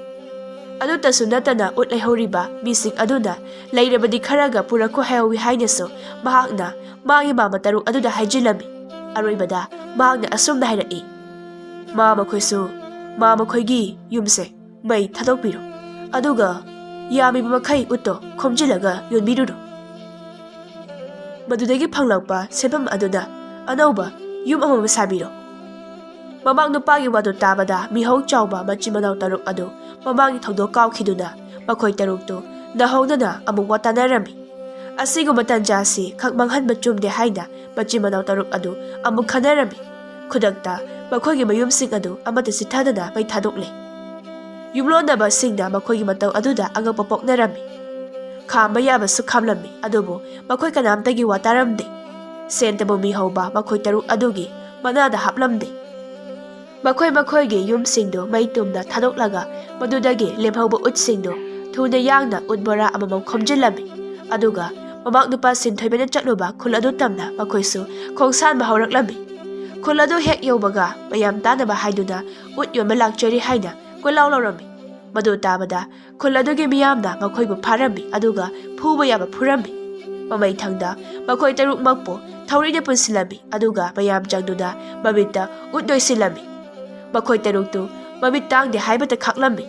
ꯑꯗꯨꯇꯁꯨ ꯅꯠꯇꯅ ꯎꯠ ꯂꯩꯍꯧꯔꯤꯕ ꯃꯤꯁꯤꯡ ꯑꯗꯨꯅ ꯂꯩꯔꯕꯗꯤ ꯈꯔꯒ ꯄꯨꯔꯛꯈꯣ ꯍꯥꯏꯍꯧꯋꯤ ꯍꯥꯏꯅꯁꯨ ꯃꯍꯥꯛꯅ ꯃꯥꯒꯤ ꯃꯥꯃ ꯇꯔꯨꯛ ꯑꯗꯨꯗ ꯍꯥꯏꯖꯤꯜꯂꯝꯃꯤ꯫ ꯑꯔꯣꯏꯕꯗ ꯃꯍꯥꯛꯅ ꯑꯁꯨꯝꯅ ꯍꯥꯏꯔꯛꯏ, "ꯃꯥ ꯃꯈꯣꯏꯁꯨ, ꯃꯥ ꯃꯈꯣꯏꯒꯤ ꯌꯨꯝꯁꯦ ꯃꯩ ꯊꯥꯗꯣꯛꯄꯤꯔꯣ, ꯑꯗꯨꯒ ꯌꯥꯝꯃꯤꯕ ꯃꯈꯩ ꯎꯠꯇꯣ ꯈꯣꯝꯖꯤꯜꯂꯒ ꯌꯣꯟꯕꯤꯔꯨꯔꯣ꯫ ꯃꯗꯨꯗꯒꯤ ꯐꯪꯂꯛꯄ ꯁꯦꯟꯐꯝ ꯑꯗꯨꯅ ꯑꯅꯧꯕ ꯌꯨꯝ ꯑꯃꯃꯝ ꯁꯥꯕꯤꯔꯣ꯫" ꯃꯃꯥꯡ ꯅꯨꯄꯥꯒꯤ ꯋꯥꯗꯨ ꯇꯥꯕꯗ ꯃꯤꯍꯧ ꯆꯥꯎꯕ ꯃꯆꯤꯟ ꯃꯅꯥꯎ ꯇꯔꯨꯛ ꯑꯗꯨ ꯃꯃꯥꯡꯒꯤ ꯊꯧꯗꯣꯛ ꯀꯥꯎꯈꯤꯗꯨꯅ ꯃꯈꯣꯏ ꯇꯔꯨꯛꯇꯨ ꯅꯧꯍꯧꯅꯅ ꯑꯃꯨꯛ ꯋꯥ ꯇꯥꯅꯔꯝꯃꯤ꯫ ꯑꯁꯤꯒꯨꯝꯕ ꯇꯟꯖꯥ ꯑꯁꯤ ꯈꯛ ꯃꯥꯡꯍꯟꯕ ꯆꯨꯝꯗꯦ ꯍꯥꯏꯅ ꯃꯆꯤꯟ ꯃꯅꯥꯎ ꯇꯔꯨꯛ ꯑꯗꯨ ꯑꯃꯨꯛ ꯈꯟꯅꯔꯝꯃꯤ꯫ ꯈꯨꯗꯛꯇ ꯃꯈꯣꯏꯒꯤ ꯃꯌꯨꯝꯁꯤꯡ ꯑꯗꯨ ꯑꯃꯠꯇ ꯆꯤꯠꯊꯗꯅ ꯃꯩ ꯊꯥꯗꯣꯛꯂꯦ꯫ ꯌꯨꯝꯂꯣꯟꯅꯕꯁꯤꯡꯅ ꯃꯈꯣꯏꯒꯤ ꯃꯇꯧ ꯑꯗꯨꯗ ꯑꯉꯛꯄ ꯄꯣꯛꯅꯔꯝꯃꯤ꯫ ꯈꯥꯝꯕ ꯌꯥꯕꯁꯨ ꯈꯥꯝꯂꯝꯃꯤ, ꯑꯗꯨꯕꯨ ꯃꯈꯣꯏ ꯀꯅꯥꯝꯇꯒꯤ ꯋꯥ ꯇꯥꯔꯝꯗꯦ꯫ ꯁꯦꯟꯇꯕꯨ ꯃꯤꯍꯧꯕ ꯃꯈꯣꯏ ꯇꯔꯨꯛ ꯑꯗꯨꯒꯤ ꯃꯅꯥꯗ ꯍꯥꯞꯂꯝꯗꯦ꯫ ꯃꯈꯣꯏ ꯃꯈꯣꯏꯒꯤ ꯌꯨꯝꯁꯤꯡꯗꯨ ꯃꯩ ꯇꯨꯝꯅ ꯊꯥꯗꯣꯛꯂꯒ ꯃꯗꯨꯗꯒꯤ ꯂꯦꯝꯍꯧꯕ ꯎꯠꯁꯤꯡꯗꯨ ꯊꯨꯅ ꯌꯥꯡꯅ ꯎꯠ ꯕꯣꯔꯥ ꯑꯃꯃꯝ ꯈꯣꯝꯖꯤꯜꯂꯝꯃꯤ꯫ ꯑꯗꯨꯒ ꯃꯃꯥꯛ ꯅꯨꯄꯥ ꯁꯤꯟꯊꯣꯏꯕꯅ ꯆꯠꯂꯨꯕ ꯈꯨꯜ ꯑꯗꯨ ꯇꯝꯅ ꯃꯈꯣꯏꯁꯨ ꯈꯣꯡꯁꯥꯟꯕ ꯍꯧꯔꯛꯂꯝꯃꯤ꯫ ꯈꯨꯜ ꯑꯗꯨ ꯍꯦꯛ ꯌꯧꯕꯒ ꯃꯌꯥꯝ ꯇꯥꯅꯕ ꯍꯥꯏꯗꯨꯅ ꯎꯠ ꯌꯣꯟꯕ ꯂꯥꯛꯆꯔꯤ ꯍꯥꯏꯅ ꯀꯣꯏꯂꯥꯎ ꯂꯥꯎꯔꯝꯃꯤ꯫ ꯃꯗꯨ ꯇꯥꯕꯗ ꯈꯨꯜ ꯑꯗꯨꯒꯤ ꯃꯤꯌꯥꯝꯅ ꯃꯈꯣꯏꯕꯨ ꯐꯥꯔꯝꯃꯤ, ꯑꯗꯨꯒ ꯐꯨꯕ ꯌꯥꯕ ꯐꯨꯔꯝꯃꯤ꯫ ꯃꯃꯩꯊꯪꯗ ꯃꯈꯣꯏ ꯇꯔꯨꯛꯃꯛꯄꯨ ꯊꯧꯔꯤꯅ ꯄꯨꯟꯁꯤꯜꯂꯝꯃꯤ, ꯑꯗꯨꯒ ꯃꯌꯥꯝ ꯆꯪꯗꯨꯅ ꯃꯃꯤꯠꯇ ꯎꯠ ꯅꯣꯏꯁꯤꯜꯂꯝꯃꯤ꯫ ꯃꯈꯣꯏ ꯇꯔꯨꯛꯇꯨ ꯃꯃꯤꯠ ꯇꯥꯡꯗꯦ ꯍꯥꯏꯕꯇ ꯈꯥꯛꯂꯝꯃꯤ꯫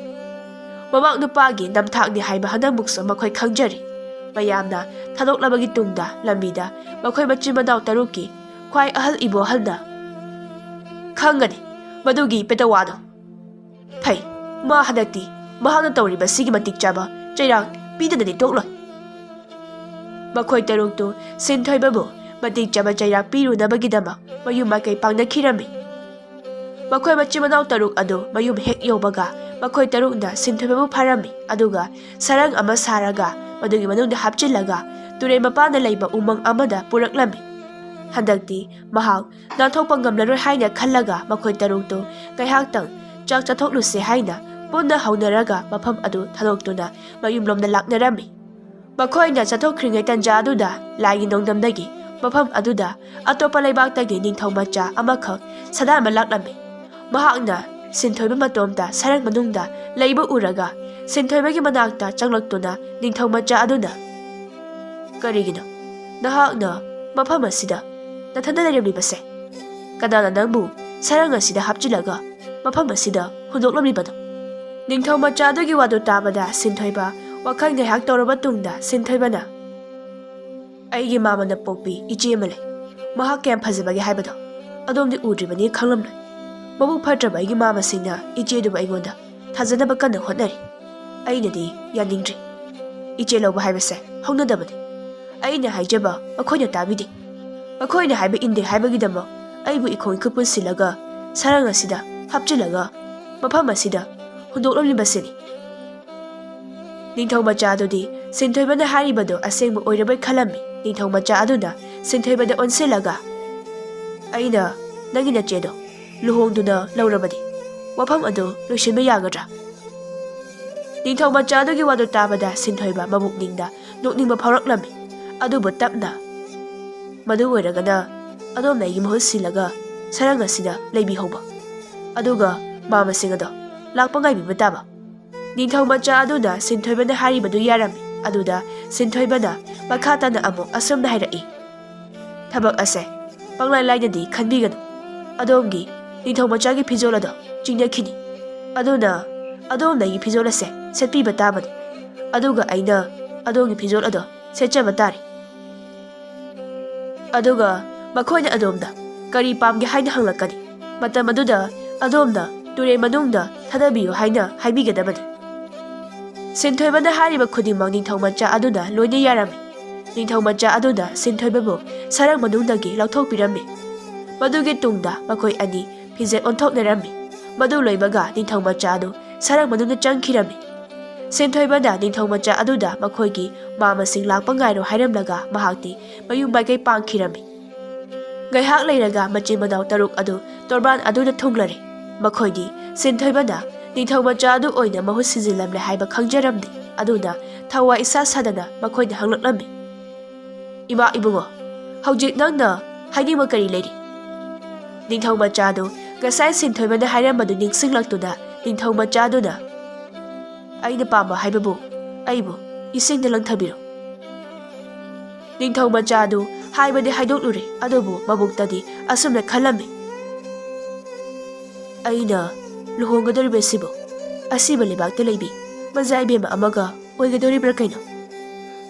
ꯃꯃꯥꯛ ꯅꯨꯄꯥꯒꯤ ꯅꯝꯊꯥꯛꯅꯤ ꯍꯥꯏꯕ ꯍꯟꯗꯛꯃꯨꯛꯁꯨ ꯃꯈꯣꯏ ꯈꯪꯖꯔꯤ꯫ ꯃꯌꯥꯝꯅ ꯊꯥꯗꯣꯛꯂꯕꯒꯤ ꯇꯨꯡꯗ ꯂꯝꯕꯤꯗ ꯃꯈꯣꯏ ꯃꯆꯤꯟ ꯃꯅꯥꯎ ꯇꯔꯨꯛꯀꯤ ꯈ꯭ꯋꯥꯏ ꯑꯍꯜ ꯏꯕꯣꯍꯜꯅ, "ꯈꯪꯒꯅꯤ ꯃꯗꯨꯒꯤ ꯄꯦꯇꯋꯥꯗꯣ꯫ ꯐꯩ, ꯃꯥ ꯍꯟꯗꯛꯇꯤ ꯃꯍꯥꯛꯅ ꯇꯧꯔꯤꯕ ꯁꯤꯒꯤ ꯃꯇꯤꯛ ꯆꯥꯕ ꯆꯩꯔꯥꯛ ꯄꯤꯗꯅꯗꯤ ꯇꯣꯛꯂꯣꯏ꯫" ꯃꯈꯣꯏ ꯇꯔꯨꯛꯇꯨ ꯁꯤꯟꯊꯣꯏꯕꯕꯨ ꯃꯇꯤꯛ ꯆꯥꯕ ꯆꯩꯔꯥꯛ ꯄꯤꯔꯨꯅꯕꯒꯤꯗꯃꯛ ꯃꯌꯨꯝ ꯃꯥꯏꯀꯩ ꯄꯥꯡꯅꯈꯤꯔꯝꯃꯤ꯫ ꯃꯈꯣꯏ ꯃꯆꯤꯟ ꯃꯅꯥꯎ ꯇꯔꯨꯛ ꯑꯗꯨ ꯃꯌꯨꯝ ꯍꯦꯛ ꯌꯧꯕꯒ ꯃꯈꯣꯏ ꯇꯔꯨꯛꯅ ꯁꯤꯟꯊꯣꯏꯕꯕꯨ ꯐꯥꯔꯝꯃꯤ, ꯑꯗꯨꯒ ꯁꯔꯪ ꯑꯃ ꯁꯥꯔꯒ ꯃꯗꯨꯒꯤ ꯃꯅꯨꯡꯗ ꯍꯥꯞꯆꯤꯜꯂꯒ ꯇꯨꯔꯦꯜ ꯃꯄꯥꯟꯗ ꯂꯩꯕ ꯎꯃꯪ ꯑꯃꯗ ꯄꯨꯔꯛꯂꯝꯃꯤ꯫ ꯍꯟꯗꯛꯇꯤ ꯃꯍꯥꯛ ꯅꯥꯟꯊꯣꯛꯄ ꯉꯝꯂꯔꯣꯏ ꯍꯥꯏꯅ ꯈꯜꯂꯒ ꯃꯈꯣꯏ ꯇꯔꯨꯛꯇꯨ ꯉꯥꯏꯍꯥꯛꯇꯪ ꯆꯥꯛ ꯆꯥꯊꯣꯛꯂꯨꯁꯦ ꯍꯥꯏꯅ ꯄꯨꯟꯅ ꯍꯧꯅꯔꯒ ꯃꯐꯝ ꯑꯗꯨ ꯊꯥꯗꯣꯛꯇꯨꯅ ꯃꯌꯨꯝꯂꯣꯝꯗ ꯂꯥꯛꯅꯔꯝꯃꯤ꯫ ꯃꯈꯣꯏꯅ ꯆꯠꯊꯣꯛꯈ꯭ꯔꯤꯉꯩ ꯇꯟꯖꯥ ꯑꯗꯨꯗ ꯂꯥꯏꯒꯤ ꯅꯣꯡꯗꯝꯗꯒꯤ ꯃꯐꯝ ꯑꯗꯨꯗ ꯑꯇꯣꯞꯄ ꯂꯩꯕꯥꯛꯇꯒꯤ ꯅꯤꯡꯊꯧ ꯃꯆꯥ ꯑꯃꯈꯛ ꯁꯥꯗꯥꯟꯕ ꯂꯥꯛꯂꯝꯃꯤ꯫ ꯃꯍꯥꯛꯅ ꯁꯤꯟꯊꯣꯏꯕ ꯃꯇꯣꯝꯇ ꯁꯔꯪ ꯃꯅꯨꯡꯗ ꯂꯩꯕ ꯎꯔꯒ ꯁꯤꯟꯊꯣꯏꯕꯒꯤ ꯃꯅꯥꯛꯇ ꯆꯪꯂꯛꯇꯨꯅ ꯅꯤꯡꯊꯧ ꯃꯆꯥ ꯑꯗꯨꯅ, "ꯀꯔꯤꯒꯤꯅꯣ ꯅꯍꯥꯛꯅ ꯃꯐꯝ ꯑꯁꯤꯗ ꯅꯊꯟꯗ ꯂꯩꯔꯝꯂꯤꯕꯁꯦ? ꯀꯅꯥꯅ ꯅꯪꯕꯨ ꯁꯔꯪ ꯑꯁꯤꯗ ꯍꯥꯞꯆꯤꯜꯂꯒ ꯃꯐꯝ ꯑꯁꯤꯗ ꯍꯨꯟꯗꯣꯛꯂꯝꯂꯤꯕꯅꯣ?" ꯅꯤꯡꯊꯧ ꯃꯆꯥ ꯑꯗꯨꯒꯤ ꯋꯥꯗꯨ ꯇꯥꯕꯗ ꯁꯤꯟꯊꯣꯏꯕ ꯋꯥꯈꯜ ꯉꯥꯏꯍꯥꯛ ꯇꯧꯔꯕ ꯇꯨꯡꯗ ꯁꯤꯟꯊꯣꯏꯕꯅ, "ꯑꯩꯒꯤ ꯃꯥꯃꯅ ꯄꯣꯛꯄꯤ ꯏꯆꯦ ꯑꯃ ꯂꯩ꯫ ꯃꯍꯥꯛ ꯀꯌꯥꯝ ꯐꯖꯕꯒꯦ ꯍꯥꯏꯕꯗꯣ ꯑꯗꯣꯝꯗꯤ ꯎꯗ꯭ꯔꯤꯕꯅꯤ, ꯈꯪꯂꯝꯂꯣꯏ꯫ ꯃꯕꯨꯛ ꯐꯠꯇ꯭ꯔꯕ ꯑꯩꯒꯤ ꯃꯥꯃꯁꯤꯡꯅ ꯏꯆꯦꯗꯨꯕꯨ ꯑꯩꯉꯣꯟꯗ ꯊꯥꯖꯅꯕ ꯀꯟꯅ ꯍꯣꯠꯅꯔꯤ꯫ ꯑꯩꯅꯗꯤ ꯌꯥꯅꯤꯡꯗ꯭ꯔꯤ꯫ ꯏꯆꯦ ꯂꯧꯕ ꯍꯥꯏꯕꯁꯦ ꯍꯧꯅꯗꯕꯅꯤ꯫ ꯑꯩꯅ ꯍꯥꯏꯖꯕ ꯃꯈꯣꯏꯅ ꯇꯥꯕꯤꯗꯦ꯫ ꯃꯈꯣꯏꯅ ꯍꯥꯏꯕ ꯏꯟꯗꯦ ꯍꯥꯏꯕꯒꯤꯗꯃꯛ ꯑꯩꯕꯨ ꯏꯈꯣꯡ ꯏꯈꯨꯠ ꯄꯨꯟꯁꯤꯜꯂꯒ ꯁꯔꯪ ꯑꯁꯤꯗ ꯍꯥꯞꯆꯤꯜꯂꯒ ꯃꯐꯝ ꯑꯁꯤꯗ ꯍꯨꯟꯗꯣꯛꯂꯝꯂꯤꯕꯁꯤꯅꯤ꯫" ꯅꯤꯡꯊꯧ ꯃꯆꯥ ꯑꯗꯨꯗꯤ ꯁꯤꯟꯊꯣꯏꯕꯅ ꯍꯥꯏꯔꯤꯕꯗꯨ ꯑꯁꯦꯡꯕ ꯑꯣꯏꯔꯕꯣꯏ ꯈꯜꯂꯝꯃꯤ꯫ ꯅꯤꯡꯊꯧ ꯃꯆꯥ ꯑꯗꯨꯅ ꯁꯤꯟꯊꯣꯏꯕꯗ ꯑꯣꯟꯁꯤꯜꯂꯒ, "ꯑꯩꯅ ꯅꯪꯒꯤ ꯅꯆꯦꯗꯣ ꯂꯨꯍꯣꯡꯗꯨꯅ ꯂꯧꯔꯕꯗꯤ ꯋꯥꯐꯝ ꯑꯗꯨ ꯂꯣꯏꯁꯤꯟꯕ ꯌꯥꯒꯗ꯭ꯔꯥ?" ꯅꯤꯡꯊꯧ ꯃꯆꯥ ꯑꯗꯨꯒꯤ ꯋꯥꯗꯨ ꯇꯥꯕꯗ ꯁꯤꯟꯊꯣꯏꯕ ꯃꯕꯨꯛꯅꯤꯡꯗ ꯅꯣꯛꯅꯤꯡꯕ ꯐꯥꯎꯔꯛꯂꯝꯃꯤ꯫ ꯑꯗꯨꯕꯨ ꯇꯞꯅ, "ꯃꯗꯨ ꯑꯣꯏꯔꯒꯅ ꯑꯗꯣꯝꯅ ꯑꯩꯒꯤ ꯃꯍꯨꯠ ꯁꯤꯜꯂꯒ ꯁꯔꯪ ꯑꯁꯤꯗ ꯂꯩꯕꯤꯍꯧꯕ, ꯑꯗꯨꯒ ꯃꯥꯃꯁꯤꯡ ꯑꯗꯣ ꯂꯥꯛꯄ ꯉꯥꯏꯕꯤꯕ ꯇꯥꯕ꯫" ꯅꯤꯡꯊꯧ ꯃꯆꯥ ꯑꯗꯨꯅ ꯁꯤꯟꯊꯣꯏꯕꯅ ꯍꯥꯏꯔꯤꯕꯗꯨ ꯌꯥꯔꯝꯃꯤ꯫ ꯑꯗꯨꯗ ꯁꯤꯟꯊꯣꯏꯕꯅ ꯃꯈꯥ ꯇꯥꯅ ꯑꯃꯨꯛ ꯑꯁꯨꯝꯅ ꯍꯥꯏꯔꯛꯏ, "ꯊꯕꯛ ꯑꯁꯦ ꯄꯪꯂꯥꯏ ꯂꯥꯏꯅꯗꯤ ꯈꯟꯕꯤꯒꯅꯨ꯫ ꯑꯗꯣꯝꯒꯤ ꯅꯤꯡꯊꯧ ꯃꯆꯥꯒꯤ ꯐꯤꯖꯣꯜ ꯑꯗꯣ ꯆꯤꯡꯅꯈꯤꯅꯤ꯫ ꯑꯗꯨꯅ ꯑꯗꯣꯝꯅ ꯑꯩꯒꯤ ꯐꯤꯖꯣꯜ ꯑꯁꯦ ꯁꯦꯠꯄꯤꯕ ꯇꯥꯕꯅꯤ꯫ ꯑꯗꯨꯒ ꯑꯩꯅ ꯑꯗꯣꯝꯒꯤ ꯐꯤꯖꯣꯜ ꯑꯗꯣ ꯁꯦꯠꯆꯕ ꯇꯥꯔꯦ꯫ ꯑꯗꯨꯒ ꯃꯈꯣꯏꯅ ꯑꯗꯣꯝꯗ ꯀꯔꯤ ꯄꯥꯝꯒꯦ ꯍꯥꯏꯅ ꯍꯪꯂꯛꯀꯅꯤ꯫ ꯃꯇꯝ ꯑꯗꯨꯗ ꯑꯗꯣꯝꯅ ꯇꯨꯔꯦꯜ ꯃꯅꯨꯡꯗ ꯊꯥꯗꯕꯤꯌꯨ ꯍꯥꯏꯅ ꯍꯥꯏꯕꯤꯒꯗꯕꯅꯤ꯫" ꯁꯤꯟꯊꯣꯏꯕꯅ ꯍꯥꯏꯔꯤꯕ ꯈꯨꯗꯤꯡꯃꯛ ꯅꯤꯡꯊꯧ ꯃꯆꯥ ꯑꯗꯨꯅ ꯂꯣꯏꯅ ꯌꯥꯔꯝꯃꯤ꯫ ꯅꯤꯡꯊꯧ ꯃꯆꯥ ꯑꯗꯨꯅ ꯁꯤꯟꯊꯣꯏꯕꯕꯨ ꯁꯔꯪ ꯃꯅꯨꯡꯗꯒꯤ ꯂꯧꯊꯣꯛꯄꯤꯔꯝꯃꯤ꯫ ꯃꯗꯨꯒꯤ ꯇꯨꯡꯗ ꯃꯈꯣꯏ ꯑꯅꯤ ꯐꯤꯖꯦꯠ ꯑꯣꯟꯊꯣꯛꯅꯔꯝꯃꯤ꯫ ꯃꯗꯨ ꯂꯣꯏꯕꯒ ꯅꯤꯡꯊꯧ ꯃꯆꯥ ꯑꯗꯨ ꯁꯔꯪ ꯃꯅꯨꯡꯗ ꯆꯪꯈꯤꯔꯝꯃꯤ꯫ ꯁꯤꯟꯊꯣꯏꯕꯅ ꯅꯤꯡꯊꯧ ꯃꯆꯥ ꯑꯗꯨꯗ ꯃꯈꯣꯏꯒꯤ ꯃꯥꯃꯁꯤꯡ ꯂꯥꯛꯄ ꯉꯥꯏꯔꯣ ꯍꯥꯏꯔꯝꯂꯒ ꯃꯍꯥꯛꯇꯤ ꯃꯌꯨꯝ ꯃꯥꯏꯀꯩ ꯄꯥꯡꯈꯤꯔꯝꯃꯤ꯫ ꯉꯥꯏꯍꯥꯛ ꯂꯩꯔꯒ ꯃꯆꯤꯟ ꯃꯅꯥꯎ ꯇꯔꯨꯛ ꯑꯗꯨ ꯇꯣꯔꯕꯥꯟ ꯑꯗꯨꯗ ꯊꯨꯡꯂꯔꯦ꯫ ꯃꯈꯣꯏꯗꯤ ꯁꯤꯟꯊꯣꯏꯕꯅ ꯅꯤꯡꯊꯧ ꯃꯆꯥ ꯑꯗꯨ ꯑꯣꯏꯅ ꯃꯍꯨꯠ ꯁꯤꯖꯤꯜꯂꯝꯂꯦ ꯍꯥꯏꯕ ꯈꯪꯖꯔꯝꯗꯦ꯫ ꯑꯗꯨꯅ ꯊꯋꯥꯏ ꯏꯁꯥ ꯁꯥꯗꯅ ꯃꯈꯣꯏꯅ ꯍꯪꯂꯛꯂꯝꯃꯤ, "ꯏꯃꯥ ꯏꯕꯨꯡꯉꯣ, ꯍꯧꯖꯤꯛ ꯅꯪꯅ ꯍꯥꯏꯅꯤꯡꯕ ꯀꯔꯤ ꯂꯩꯔꯤ?" ꯅꯤꯡꯊꯧ ꯃꯆꯥꯗꯨ ꯉꯁꯥꯏ ꯁꯤꯟꯊꯣꯏꯕꯅ ꯍꯥꯏꯔꯝꯕꯗꯨ ꯅꯤꯡꯁꯤꯡꯂꯛꯇꯨꯅ ꯅꯤꯡꯊꯧ ꯃꯆꯥꯗꯨꯅ, "ꯑꯩꯅ ꯄꯥꯝꯕ ꯍꯥꯏꯕꯕꯨ ꯑꯩꯕꯨ ꯏꯁꯤꯡꯗ ꯂꯪꯊꯕꯤꯔꯣ꯫" ꯅꯤꯡꯊꯧ ꯃꯆꯥꯗꯨ ꯍꯥꯏꯕꯗꯤ ꯍꯥꯏꯗꯣꯛꯂꯨꯔꯦ, ꯑꯗꯨꯕꯨ ꯃꯕꯨꯛꯇꯗꯤ ꯑꯁꯨꯝꯅ ꯈꯜꯂꯝꯃꯤ, "ꯑꯩꯅ ꯂꯨꯍꯣꯡꯒꯗꯧꯔꯤꯕꯁꯤꯕꯨ ꯑꯁꯤꯕ ꯂꯩꯕꯥꯛꯇ ꯂꯩꯕꯤ ꯃꯖꯥ ꯏꯕꯦꯝꯃ ꯑꯃꯒ ꯑꯣꯏꯒꯗꯧꯔꯤꯕ꯭ꯔꯥ ꯀꯩꯅꯣ?"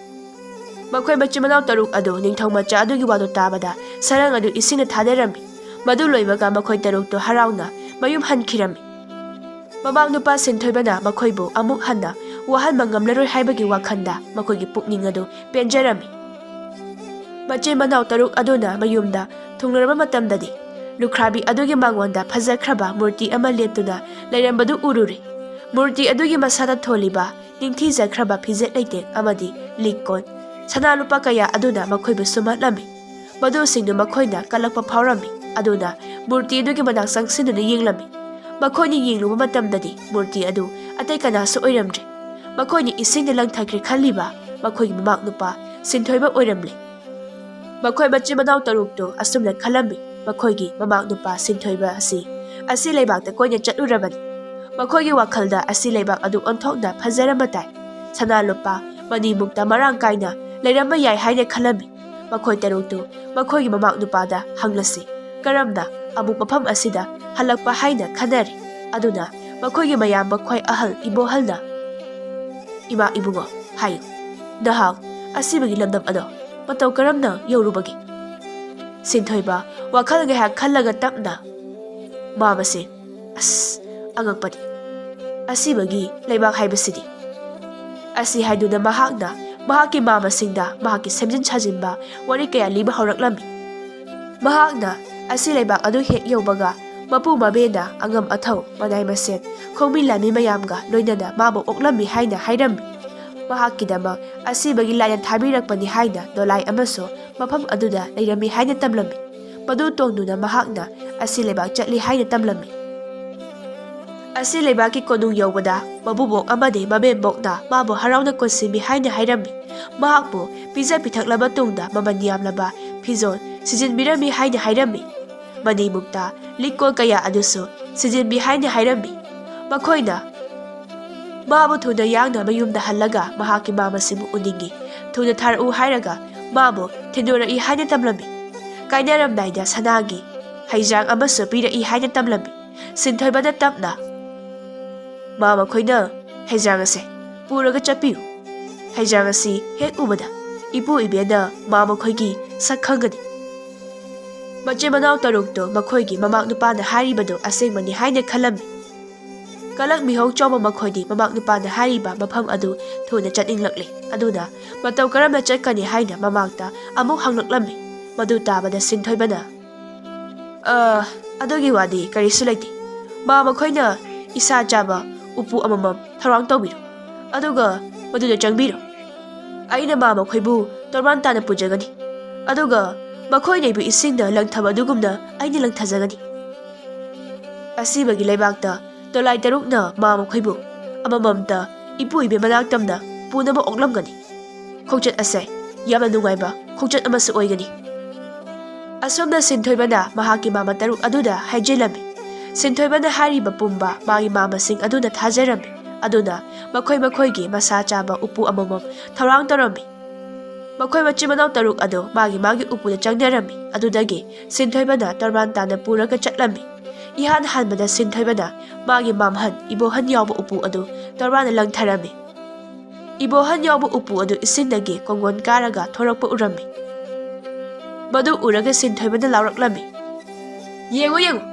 ꯃꯈꯣꯏ ꯃꯆꯤꯟ ꯃꯅꯥꯎ ꯇꯔꯨꯛ ꯑꯗꯨ ꯅꯤꯡꯊꯧ ꯃꯆꯥ ꯑꯗꯨꯒꯤ ꯋꯥꯗꯨ ꯇꯥꯕꯗ ꯁꯔꯪ ꯑꯗꯨ ꯏꯁꯤꯡꯗ ꯊꯥꯗꯔꯝꯃꯤ꯫ ꯃꯗꯨ ꯂꯣꯏꯕꯒ ꯃꯈꯣꯏ ꯇꯔꯨꯛꯇꯨ ꯍꯔꯥꯎꯅ ꯃꯌꯨꯝ ꯍꯟꯈꯤꯔꯝꯃꯤ꯫ ꯃꯃꯥꯡ ꯅꯨꯄꯥ ꯁꯤꯟꯊꯣꯏꯕꯅ ꯃꯈꯣꯏꯕꯨ ꯑꯃꯨꯛ ꯍꯟꯅ ꯋꯥꯍꯟꯕ ꯉꯝꯂꯔꯣꯏ ꯍꯥꯏꯕꯒꯤ ꯋꯥꯈꯜꯗ ꯃꯈꯣꯏꯒꯤ ꯄꯨꯛꯅꯤꯡ ꯑꯗꯨ ꯄꯦꯟꯖꯔꯝꯃꯤ꯫ ꯃꯆꯤꯟ ꯃꯅꯥꯎ ꯇꯔꯨꯛ ꯑꯗꯨꯅ ꯃꯌꯨꯝꯗ ꯊꯨꯡꯂꯔꯕ ꯃꯇꯝꯗꯗꯤ ꯂꯨꯈ꯭ꯔꯥꯕꯤ ꯑꯗꯨꯒꯤ ꯃꯉꯣꯟꯗ ꯐꯖꯈ꯭ꯔꯕ ꯃꯨꯔꯇꯤ ꯑꯃ ꯂꯦꯞꯇꯨꯅ ꯂꯩꯔꯝꯕꯗꯨ ꯎꯔꯨꯔꯦ꯫ ꯃꯨꯔꯇꯤ ꯑꯗꯨꯒꯤ ꯃꯁꯥꯗ ꯊꯣꯜꯂꯤꯕ ꯅꯤꯡꯊꯤꯖꯈ꯭ꯔꯕ ꯐꯤꯖꯦꯠ ꯂꯩꯇꯦꯡ ꯑꯃꯗꯤ ꯂꯤꯛ ꯀꯣꯟ, ꯁꯅꯥ ꯂꯨꯄꯥ ꯀꯌꯥ ꯑꯗꯨꯅ ꯃꯈꯣꯏꯕꯨ ꯁꯨꯝꯍꯠꯂꯝꯃꯤ꯫ ꯃꯗꯨꯁꯤꯡꯗꯨ ꯃꯈꯣꯏꯅ ꯀꯜꯂꯛꯄ ꯐꯥꯎꯔꯝꯃꯤ꯫ ꯑꯗꯨꯅ ꯃꯨꯔꯇꯤ ꯑꯗꯨꯒꯤ ꯃꯅꯥꯛ ꯆꯪꯁꯤꯟꯗꯨꯅ ꯌꯦꯡꯂꯝꯃꯤ꯫ ꯃꯈꯣꯏꯅ ꯌꯦꯡꯂꯨꯕ ꯃꯇꯝꯗꯗꯤ ꯃꯨꯔꯇꯤ ꯑꯗꯨ ꯑꯇꯩ ꯀꯅꯥꯁꯨ ꯑꯣꯏꯔꯝꯗ꯭ꯔꯦ꯫ ꯃꯈꯣꯏꯅ ꯏꯁꯤꯡꯗ ꯂꯪꯊꯈ꯭ꯔꯦ ꯈꯜꯂꯤꯕ ꯃꯈꯣꯏꯒꯤ ꯃꯃꯥꯛ ꯅꯨꯄꯥ ꯁꯤꯟꯊꯣꯏꯕ ꯑꯣꯏꯔꯝꯂꯦ꯫ ꯃꯈꯣꯏ ꯃꯆꯤꯟ ꯃꯅꯥꯎ ꯇꯔꯨꯛꯇꯨ ꯑꯁꯨꯝꯅ ꯈꯜꯂꯝꯃꯤ, ꯃꯈꯣꯏꯒꯤ ꯃꯃꯥꯛ ꯅꯨꯄꯥ ꯁꯤꯟꯊꯣꯏꯕ ꯑꯁꯤ ꯑꯁꯤ ꯂꯩꯕꯥꯛꯇ ꯀꯣꯏꯅ ꯆꯠꯂꯨꯔꯕꯅꯤ꯫ ꯃꯈꯣꯏꯒꯤ ꯋꯥꯈꯜꯗ ꯑꯁꯤ ꯂꯩꯕꯥꯛ ꯑꯗꯨ ꯑꯣꯟꯊꯣꯛꯅ ꯐꯖꯔꯝꯕ ꯇꯥꯏ꯫ ꯁꯅꯥ ꯂꯨꯄꯥ, ꯃꯅꯤ ꯃꯨꯛꯇ ꯃꯔꯥꯡ ꯀꯥꯏꯅ ꯂꯩꯔꯝꯕ ꯌꯥꯏ ꯍꯥꯏꯅ ꯈꯜꯂꯝꯃꯤ꯫ ꯃꯈꯣꯏ ꯇꯔꯨꯛꯇꯨ ꯃꯈꯣꯏꯒꯤ ꯃꯃꯥꯛ ꯅꯨꯄꯥꯗ ꯍꯪꯂꯁꯤ, ꯀꯔꯝꯅ ꯑꯃꯨꯛ ꯃꯐꯝ ꯑꯁꯤꯗ ꯍꯜꯂꯛꯄ ꯍꯥꯏꯅ ꯈꯟꯅꯔꯤ꯫ ꯑꯗꯨꯅ ꯃꯈꯣꯏꯒꯤ ꯃꯌꯥꯝꯕ ꯈ꯭ꯋꯥꯏ ꯑꯍꯜ ꯏꯕꯣꯍꯜꯅ, "ꯏꯃꯥ ꯏꯕꯨꯡꯉꯣ, ꯍꯥꯏꯌꯨ, ꯅꯍꯥꯛ ꯑꯁꯤꯕꯒꯤ ꯂꯝꯗꯝ ꯑꯗꯣ ꯃꯇꯧ ꯀꯔꯝꯅ ꯌꯧꯔꯨꯕꯒꯦ?" ꯁꯤꯟꯊꯣꯏꯕ ꯋꯥꯈꯜ ꯉꯥꯏꯍꯥꯛ ꯈꯜꯂꯒ ꯇꯞꯅ, "ꯃꯥ ꯃꯁꯦ, ꯑꯁ, ꯑꯉꯛꯄꯅꯤ꯫ ꯑꯁꯤꯕꯒꯤ ꯂꯩꯕꯥꯛ ꯍꯥꯏꯕꯁꯤꯗꯤ꯫" ꯑꯁꯤ ꯍꯥꯏꯗꯨꯅ ꯃꯍꯥꯛꯅ ꯃꯍꯥꯛꯀꯤ ꯃꯥꯝꯃꯁꯤꯡꯗ ꯃꯍꯥꯛꯀꯤ ꯁꯦꯝꯖꯤꯟ ꯁꯥꯖꯤꯟꯕ ꯋꯥꯔꯤ ꯀꯌꯥ ꯂꯤꯕ ꯍꯧꯔꯛꯂꯝꯃꯤ꯫ ꯃꯍꯥꯛꯅ ꯑꯁꯤ ꯂꯩꯕꯥꯛ ꯑꯗꯨ ꯍꯦꯛ ꯌꯧꯕꯒ ꯃꯄꯨ ꯃꯕꯦꯅ ꯑꯉꯝ ꯑꯊꯧ, ꯃꯅꯥꯏ ꯃꯁꯦꯟ, ꯈꯣꯡꯃꯤ ꯂꯥꯟꯃꯤ ꯃꯌꯥꯝꯒ ꯂꯣꯏꯅꯅ ꯃꯥꯕꯨ ꯑꯣꯛꯂꯝꯃꯤ ꯍꯥꯏꯅ ꯍꯥꯏꯔꯝꯃꯤ꯫ ꯃꯍꯥꯛꯀꯤꯗꯃꯛ ꯑꯁꯤꯕꯒꯤ ꯂꯥꯏꯅ ꯊꯥꯕꯤꯔꯛꯄꯅꯤ ꯍꯥꯏꯅ ꯗꯣꯂꯥꯏ ꯑꯃꯁꯨ ꯃꯐꯝ ꯑꯗꯨꯗ ꯂꯩꯔꯝꯃꯤ ꯍꯥꯏꯅ ꯇꯝꯂꯝꯃꯤ꯫ ꯃꯗꯨ ꯇꯣꯡꯗꯨꯅ ꯃꯍꯥꯛꯅ ꯑꯁꯤ ꯂꯩꯕꯥꯛ ꯆꯠꯂꯤ ꯍꯥꯏꯅ ꯇꯝꯂꯝꯃꯤ꯫ ꯑꯁꯤ ꯂꯩꯕꯥꯛꯀꯤ ꯀꯣꯅꯨꯡ ꯌꯧꯕꯗ ꯃꯕꯨꯕꯣꯛ ꯑꯃꯗꯤ ꯃꯕꯦꯝꯕꯣꯛꯅ ꯃꯥꯕꯨ ꯍꯔꯥꯎꯅ ꯀꯣꯟꯁꯤꯟꯃꯤ ꯍꯥꯏꯅ ꯍꯥꯏꯔꯝꯃꯤ꯫ ꯃꯍꯥꯛꯄꯨ ꯄꯤꯖ ꯄꯤꯊꯛꯂꯕ ꯇꯨꯡꯗ ꯃꯃꯜ ꯌꯥꯝꯂꯕ ꯐꯤꯖꯣꯜ ꯁꯤꯖꯤꯟꯕꯤꯔꯝꯃꯤ ꯍꯥꯏꯅ ꯍꯥꯏꯔꯝꯃꯤ꯫ ꯃꯅꯤꯃꯨꯛꯇ ꯂꯤꯛꯀꯣꯜ ꯀꯌꯥ ꯑꯗꯨꯁꯨ ꯁꯤꯖꯤꯟꯕꯤ ꯍꯥꯏꯅ ꯍꯥꯏꯔꯝꯃꯤ꯫ ꯃꯈꯣꯏꯅ ꯃꯥꯕꯨ ꯊꯨꯅ ꯌꯥꯡꯅ ꯃꯌꯨꯝꯗ ꯍꯜꯂꯒ ꯃꯍꯥꯛꯀꯤ ꯃꯥꯝꯃꯁꯤꯕꯨ ꯎꯅꯤꯡꯏ, ꯊꯨꯅ ꯊꯥꯔꯛꯎ ꯍꯥꯏꯔꯒ ꯃꯥꯕꯨ ꯊꯤꯟꯗꯣꯔꯛꯏ ꯍꯥꯏꯅ ꯇꯝꯂꯝꯃꯤ꯫ ꯀꯥꯏꯅꯔꯝꯗꯥꯏꯗ ꯁꯅꯥꯒꯤ ꯍꯩꯖꯥꯡ ꯑꯃꯁꯨ ꯄꯤꯔꯛꯏ ꯍꯥꯏꯅ ꯇꯝꯂꯝꯃꯤ꯫ ꯁꯤꯟꯊꯣꯏꯕꯗ ꯇꯞꯅ, "ꯃꯥꯝꯃ ꯈꯣꯏꯅ ꯍꯩꯖꯥꯡ ꯑꯁꯦ ꯄꯨꯔꯒ ꯆꯠꯄꯤꯌꯨ꯫ ꯍꯩꯖꯥꯡ ꯑꯁꯤ ꯍꯦꯛ ꯎꯕꯗ ꯏꯄꯨ ꯏꯕꯦꯟꯅ ꯃꯥꯝꯃ ꯈꯣꯏꯒꯤ ꯁꯛ ꯈꯪꯒꯅꯤ꯫" ꯃꯆꯤꯟ ꯃꯅꯥꯎ ꯇꯔꯨꯛꯇꯨ ꯃꯈꯣꯏꯒꯤ ꯃꯃꯥꯛ ꯅꯨꯄꯥꯅ ꯍꯥꯏꯔꯤꯕꯗꯨ ꯑꯁꯦꯡꯕꯅꯤ ꯍꯥꯏꯅ ꯈꯜꯂꯝꯃꯤ꯫ ꯀꯂꯛ ꯃꯤꯍꯧ ꯆꯥꯎꯕ ꯃꯈꯣꯏꯗꯤ ꯃꯃꯥꯛ ꯅꯨꯄꯥꯅ ꯍꯥꯏꯔꯤꯕ ꯃꯐꯝ ꯑꯗꯨ ꯊꯨꯅ ꯆꯠꯅꯤꯡꯂꯛꯂꯦ꯫ ꯑꯗꯨꯅ ꯃꯇꯧ ꯀꯔꯝꯅ ꯆꯠꯀꯅꯤ ꯍꯥꯏꯅ ꯃꯃꯥꯛꯇ ꯑꯃꯨꯛ ꯍꯪꯂꯛꯂꯝꯃꯤ꯫ ꯃꯗꯨ ꯇꯥꯕꯗ ꯁꯤꯟꯊꯣꯏꯕꯅ, "ꯑ, ꯑꯗꯨꯒꯤ ꯋꯥꯗꯤ ꯀꯔꯤꯁꯨ ꯂꯩꯇꯦ꯫ ꯃꯥꯝꯃ ꯈꯣꯏꯅ ꯏꯁꯥ ꯆꯥꯕ ꯎꯄꯨ ꯑꯃꯃꯝ ꯊꯧꯔꯥꯡ ꯇꯧꯕꯤꯔꯣ꯫ ꯑꯗꯨꯒ ꯃꯗꯨꯗ ꯆꯪꯕꯤꯔꯣ꯫ ꯑꯩꯅ ꯃꯥꯝꯃ ꯈꯣꯏꯕꯨ ꯇꯣꯔꯕꯥꯟ ꯇꯥꯅ ꯄꯨꯖꯒꯅꯤ꯫ ꯑꯗꯨꯒ ꯃꯈꯣꯏꯅ ꯑꯩꯕꯨ ꯏꯁꯤꯡꯅ ꯂꯪꯊꯕ ꯑꯗꯨꯒꯨꯝꯅ ꯑꯩꯅ ꯂꯪꯊꯖꯒꯅꯤ꯫ ꯑꯁꯤꯕꯒꯤ ꯂꯩꯕꯥꯛꯇ ꯗꯣꯂꯥꯏ ꯇꯔꯨꯛꯅ ꯃꯥ ꯃꯈꯣꯏꯕꯨ ꯑꯃꯃꯝꯇ ꯏꯄꯨ ꯏꯕꯦꯝ ꯃꯅꯥꯛꯇꯝꯅ ꯄꯨꯅꯕ ꯑꯣꯛꯂꯝꯒꯅꯤ꯫ ꯈꯣꯡꯆꯠ ꯑꯁꯦ ꯌꯥꯝꯅ ꯅꯨꯡꯉꯥꯏꯕ ꯈꯣꯡꯆꯠ ꯑꯃꯁꯨ ꯑꯣꯏꯒꯅꯤ꯫ ꯑꯁꯨꯝꯅ ꯁꯤꯟꯊꯣꯏꯕꯅ ꯃꯍꯥꯛꯀꯤ ꯃꯥꯃ ꯇꯔꯨꯛ ꯑꯗꯨꯗ ꯍꯥꯏꯖꯤꯜꯂꯝꯃꯤ꯫ ꯁꯤꯟꯊꯣꯏꯕꯅ ꯍꯥꯏꯔꯤꯕ ꯄꯨꯝꯕ ꯃꯥꯒꯤ ꯃꯥꯃꯁꯤꯡ ꯑꯗꯨꯅ ꯊꯥꯖꯔꯝꯃꯤ꯫ ꯑꯗꯨꯅ ꯃꯈꯣꯏ ꯃꯈꯣꯏꯒꯤ ꯃꯁꯥ ꯆꯥꯕ ꯎꯄꯨ ꯑꯃꯃꯝ ꯊꯧꯔꯥꯡ ꯇꯧꯔꯝꯃꯤ꯫ ꯃꯈꯣꯏ ꯃꯆꯤꯟ ꯃꯅꯥꯎ ꯇꯔꯨꯛ ꯑꯗꯨ ꯃꯥꯒꯤ ꯃꯥꯒꯤ ꯎꯄꯨꯗ ꯆꯪꯅꯔꯝꯃꯤ꯫ ꯑꯗꯨꯗꯒꯤ ꯁꯤꯟꯊꯣꯏꯕꯅ ꯇꯣꯔꯕꯥꯟ ꯇꯥꯅ ꯄꯨꯔꯒ ꯆꯠꯂꯝꯃꯤ꯫ ꯏꯍꯥꯟ ꯍꯥꯟꯕꯗ ꯁꯤꯟꯊꯣꯏꯕꯅ ꯃꯥꯒꯤ ꯃꯥꯝꯍꯟ ꯏꯕꯣꯍꯟ ꯌꯥꯎꯕ ꯎꯄꯨ ꯑꯗꯨ ꯇꯣꯔꯕꯥꯟꯅ ꯂꯪꯊꯔꯝꯃꯤ꯫ ꯏꯕꯣꯍꯟ ꯌꯥꯎꯕ ꯎꯄꯨ ꯑꯗꯨ ꯏꯁꯤꯡꯗꯒꯤ ꯀꯣꯡꯒꯣꯟ ꯀꯥꯔꯒ ꯊꯣꯔꯛꯄ ꯎꯔꯝꯃꯤ꯫ ꯃꯗꯨ ꯎꯔꯒ ꯁꯤꯟꯊꯣꯏꯕꯅ ꯂꯥꯎꯔꯛꯂꯝꯃꯤ, "ꯌꯦꯡꯉꯨ, ꯌꯦꯡꯉꯨ,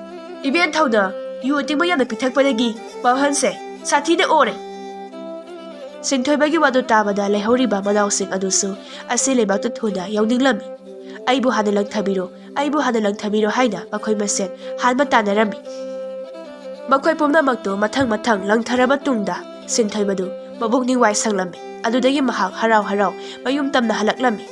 ꯏꯕꯦꯟꯊꯧꯅ ꯌꯨ ꯑꯇꯤꯡꯕ ꯌꯥꯝꯅ ꯄꯤꯊꯛꯄꯗꯒꯤ ꯃꯥꯝꯍꯟꯁꯦ ꯁꯥꯊꯤꯅ ꯑꯣꯔꯦ!" ꯁꯤꯟꯊꯣꯏꯕꯒꯤ ꯋꯥꯗꯨ ꯇꯥꯕꯗ ꯂꯩꯍꯧꯔꯤꯕ ꯃꯅꯥꯎꯁꯤꯡ ꯑꯗꯨꯁꯨ ꯑꯁꯤ ꯂꯩꯕꯥꯛꯇ ꯊꯨꯅ ꯌꯧꯅꯤꯡꯂꯝꯃꯤ꯫ "ꯑꯩꯕꯨ ꯍꯥꯟꯅ ꯂꯪꯊꯕꯤꯔꯣ, ꯑꯩꯕꯨ ꯍꯥꯟꯅ ꯂꯪꯊꯕꯤꯔꯣ" ꯍꯥꯏꯅ ꯃꯈꯣꯏ ꯃꯁꯦꯟ ꯍꯥꯟꯕ ꯇꯥꯟꯅꯔꯝꯃꯤ꯫ ꯃꯈꯣꯏ ꯄꯨꯝꯅꯃꯛꯇꯨ ꯃꯊꯪ ꯃꯊꯪ ꯂꯪꯊꯔꯕ ꯇꯨꯡꯗ ꯁꯤꯟꯊꯣꯏꯕꯗꯨ ꯃꯕꯨꯛꯅꯤꯡ ꯋꯥꯏ ꯁꯪꯂꯝꯃꯤ꯫ ꯑꯗꯨꯗꯒꯤ ꯃꯍꯥꯛ ꯍꯔꯥꯎ ꯍꯔꯥꯎ ꯃꯌꯨꯝ ꯇꯝꯅ ꯍꯜꯂꯛꯂꯝꯃꯤ꯫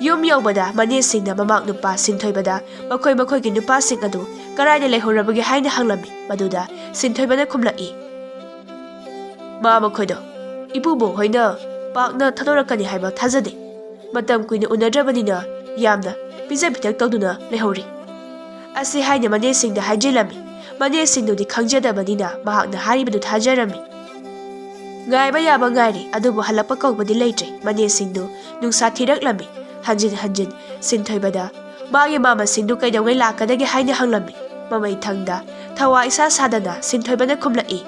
ꯌꯨꯝ ꯌꯧꯕꯗ ꯃꯅꯦꯁꯤꯡꯅ ꯃꯃꯥꯛ ꯅꯨꯄꯥ ꯁꯤꯟꯊꯣꯏꯕꯗ ꯃꯈꯣꯏ ꯃꯈꯣꯏꯒꯤ ꯅꯨꯄꯥꯁꯤꯡ ꯑꯗꯨ ꯀꯗꯥꯏꯗ ꯂꯩꯍꯧꯔꯕꯒꯦ ꯍꯥꯏꯅ ꯍꯪꯂꯝꯃꯤ꯫ ꯃꯗꯨꯗ ꯁꯤꯟꯊꯣꯏꯕꯅ ꯈꯨꯝꯂꯛꯏ, "ꯃꯥ ꯃꯈꯣꯏꯗꯣ ꯏꯄꯨꯕꯣꯛ ꯍꯣꯏꯅ ꯄꯥꯛꯅ ꯊꯥꯗꯣꯔꯛꯀꯅꯤ ꯍꯥꯏꯕ ꯊꯥꯖꯗꯦ꯫ ꯃꯇꯝ ꯀꯨꯏꯅ ꯎꯅꯗ꯭ꯔꯕꯅꯤꯅ ꯌꯥꯝꯅ ꯄꯤꯖ ꯄꯤꯊꯛ ꯇꯧꯗꯨꯅ ꯂꯩꯍꯧꯔꯤ"꯫ ꯑꯁꯤ ꯍꯥꯏꯅ ꯃꯅꯦꯁꯤꯡꯗ ꯍꯥꯏꯖꯤꯜꯂꯝꯃꯤ꯫ ꯃꯅꯦꯁꯤꯡꯗꯨꯗꯤ ꯈꯪꯖꯗꯕꯅꯤꯅ ꯃꯍꯥꯛꯅ ꯍꯥꯏꯔꯤꯕꯗꯨ ꯊꯥꯖꯔꯝꯃꯤ꯫ ꯉꯥꯏꯕ ꯌꯥꯕ ꯉꯥꯏꯔꯤ, ꯑꯗꯨꯕꯨ ꯍꯜꯂꯛꯄ ꯀꯧꯕꯗꯤ ꯂꯩꯇ꯭ꯔꯦ꯫ ꯃꯅꯦꯁꯤꯡꯗꯨ ꯅꯨꯡꯁꯥ ꯊꯤꯔꯛꯂꯝꯃꯤ꯫ ꯍꯟꯖꯤꯟ ꯍꯟꯖꯤꯟ ꯁꯤꯟꯊꯣꯏꯕꯗ ꯃꯥꯒꯤ ꯃꯥꯃꯁꯤꯡꯗꯨ ꯀꯩꯗꯧꯉꯩ ꯂꯥꯛꯀꯗꯒꯦ ꯍꯥꯏꯅ ꯍꯪꯂꯝꯃꯤ꯫ ꯃꯃꯩꯊꯪꯗ ꯊꯋꯥ ꯏꯁꯥ ꯁꯥꯗꯅ ꯁꯤꯟꯊꯣꯏꯕꯅ ꯈꯨꯝꯂꯛꯏ,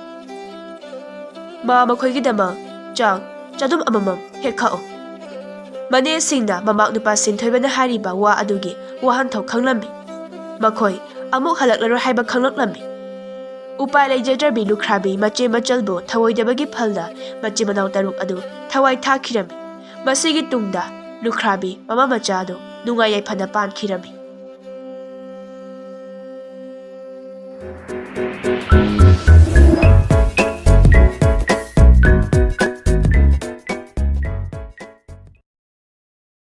"ꯃꯥ ꯃꯈꯣꯏꯒꯤꯗꯃꯛ ꯆꯥꯛ ꯆꯗꯨꯝ ꯑꯃꯃꯝ ꯍꯦꯛ ꯈꯥꯛꯎ"꯫ ꯃꯅꯦꯁꯤꯡꯅ ꯃꯃꯥꯛ ꯅꯨꯄꯥ ꯁꯤꯟꯊꯣꯏꯕꯅ ꯍꯥꯏꯔꯤꯕ ꯋꯥ ꯑꯗꯨꯒꯤ ꯋꯥꯍꯟꯊꯣꯛ ꯈꯪꯂꯝꯃꯤ꯫ ꯃꯈꯣꯏ ꯑꯃꯨꯛ ꯍꯜꯂꯛꯂꯔꯣꯏ ꯍꯥꯏꯕ ꯈꯪꯂꯛꯂꯝꯃꯤ꯫ ꯎꯄꯥꯏ ꯂꯩꯖꯗ꯭ꯔꯕꯤ ꯂꯨꯈ꯭ꯔꯥꯕꯤ ꯃꯆꯦ ꯃꯆꯜꯕꯨ ꯊꯧꯑꯣꯏꯗꯕꯒꯤ ꯐꯜꯅ ꯃꯆꯤꯟ ꯃꯅꯥꯎ ꯇꯔꯨꯛ ꯑꯗꯨ ꯊꯋꯥꯏ ꯊꯥꯈꯤꯔꯝꯃꯤ꯫ ꯃꯁꯤꯒꯤ ꯇꯨꯡꯗ ꯂꯨꯈ꯭ꯔꯥꯕꯤ ꯃꯃꯥ ꯃꯆꯥ ꯑꯗꯨ ꯅꯨꯡꯉꯥꯏ ꯌꯥꯏꯐꯅ ꯄꯥꯟꯈꯤꯔꯝꯃꯤ꯫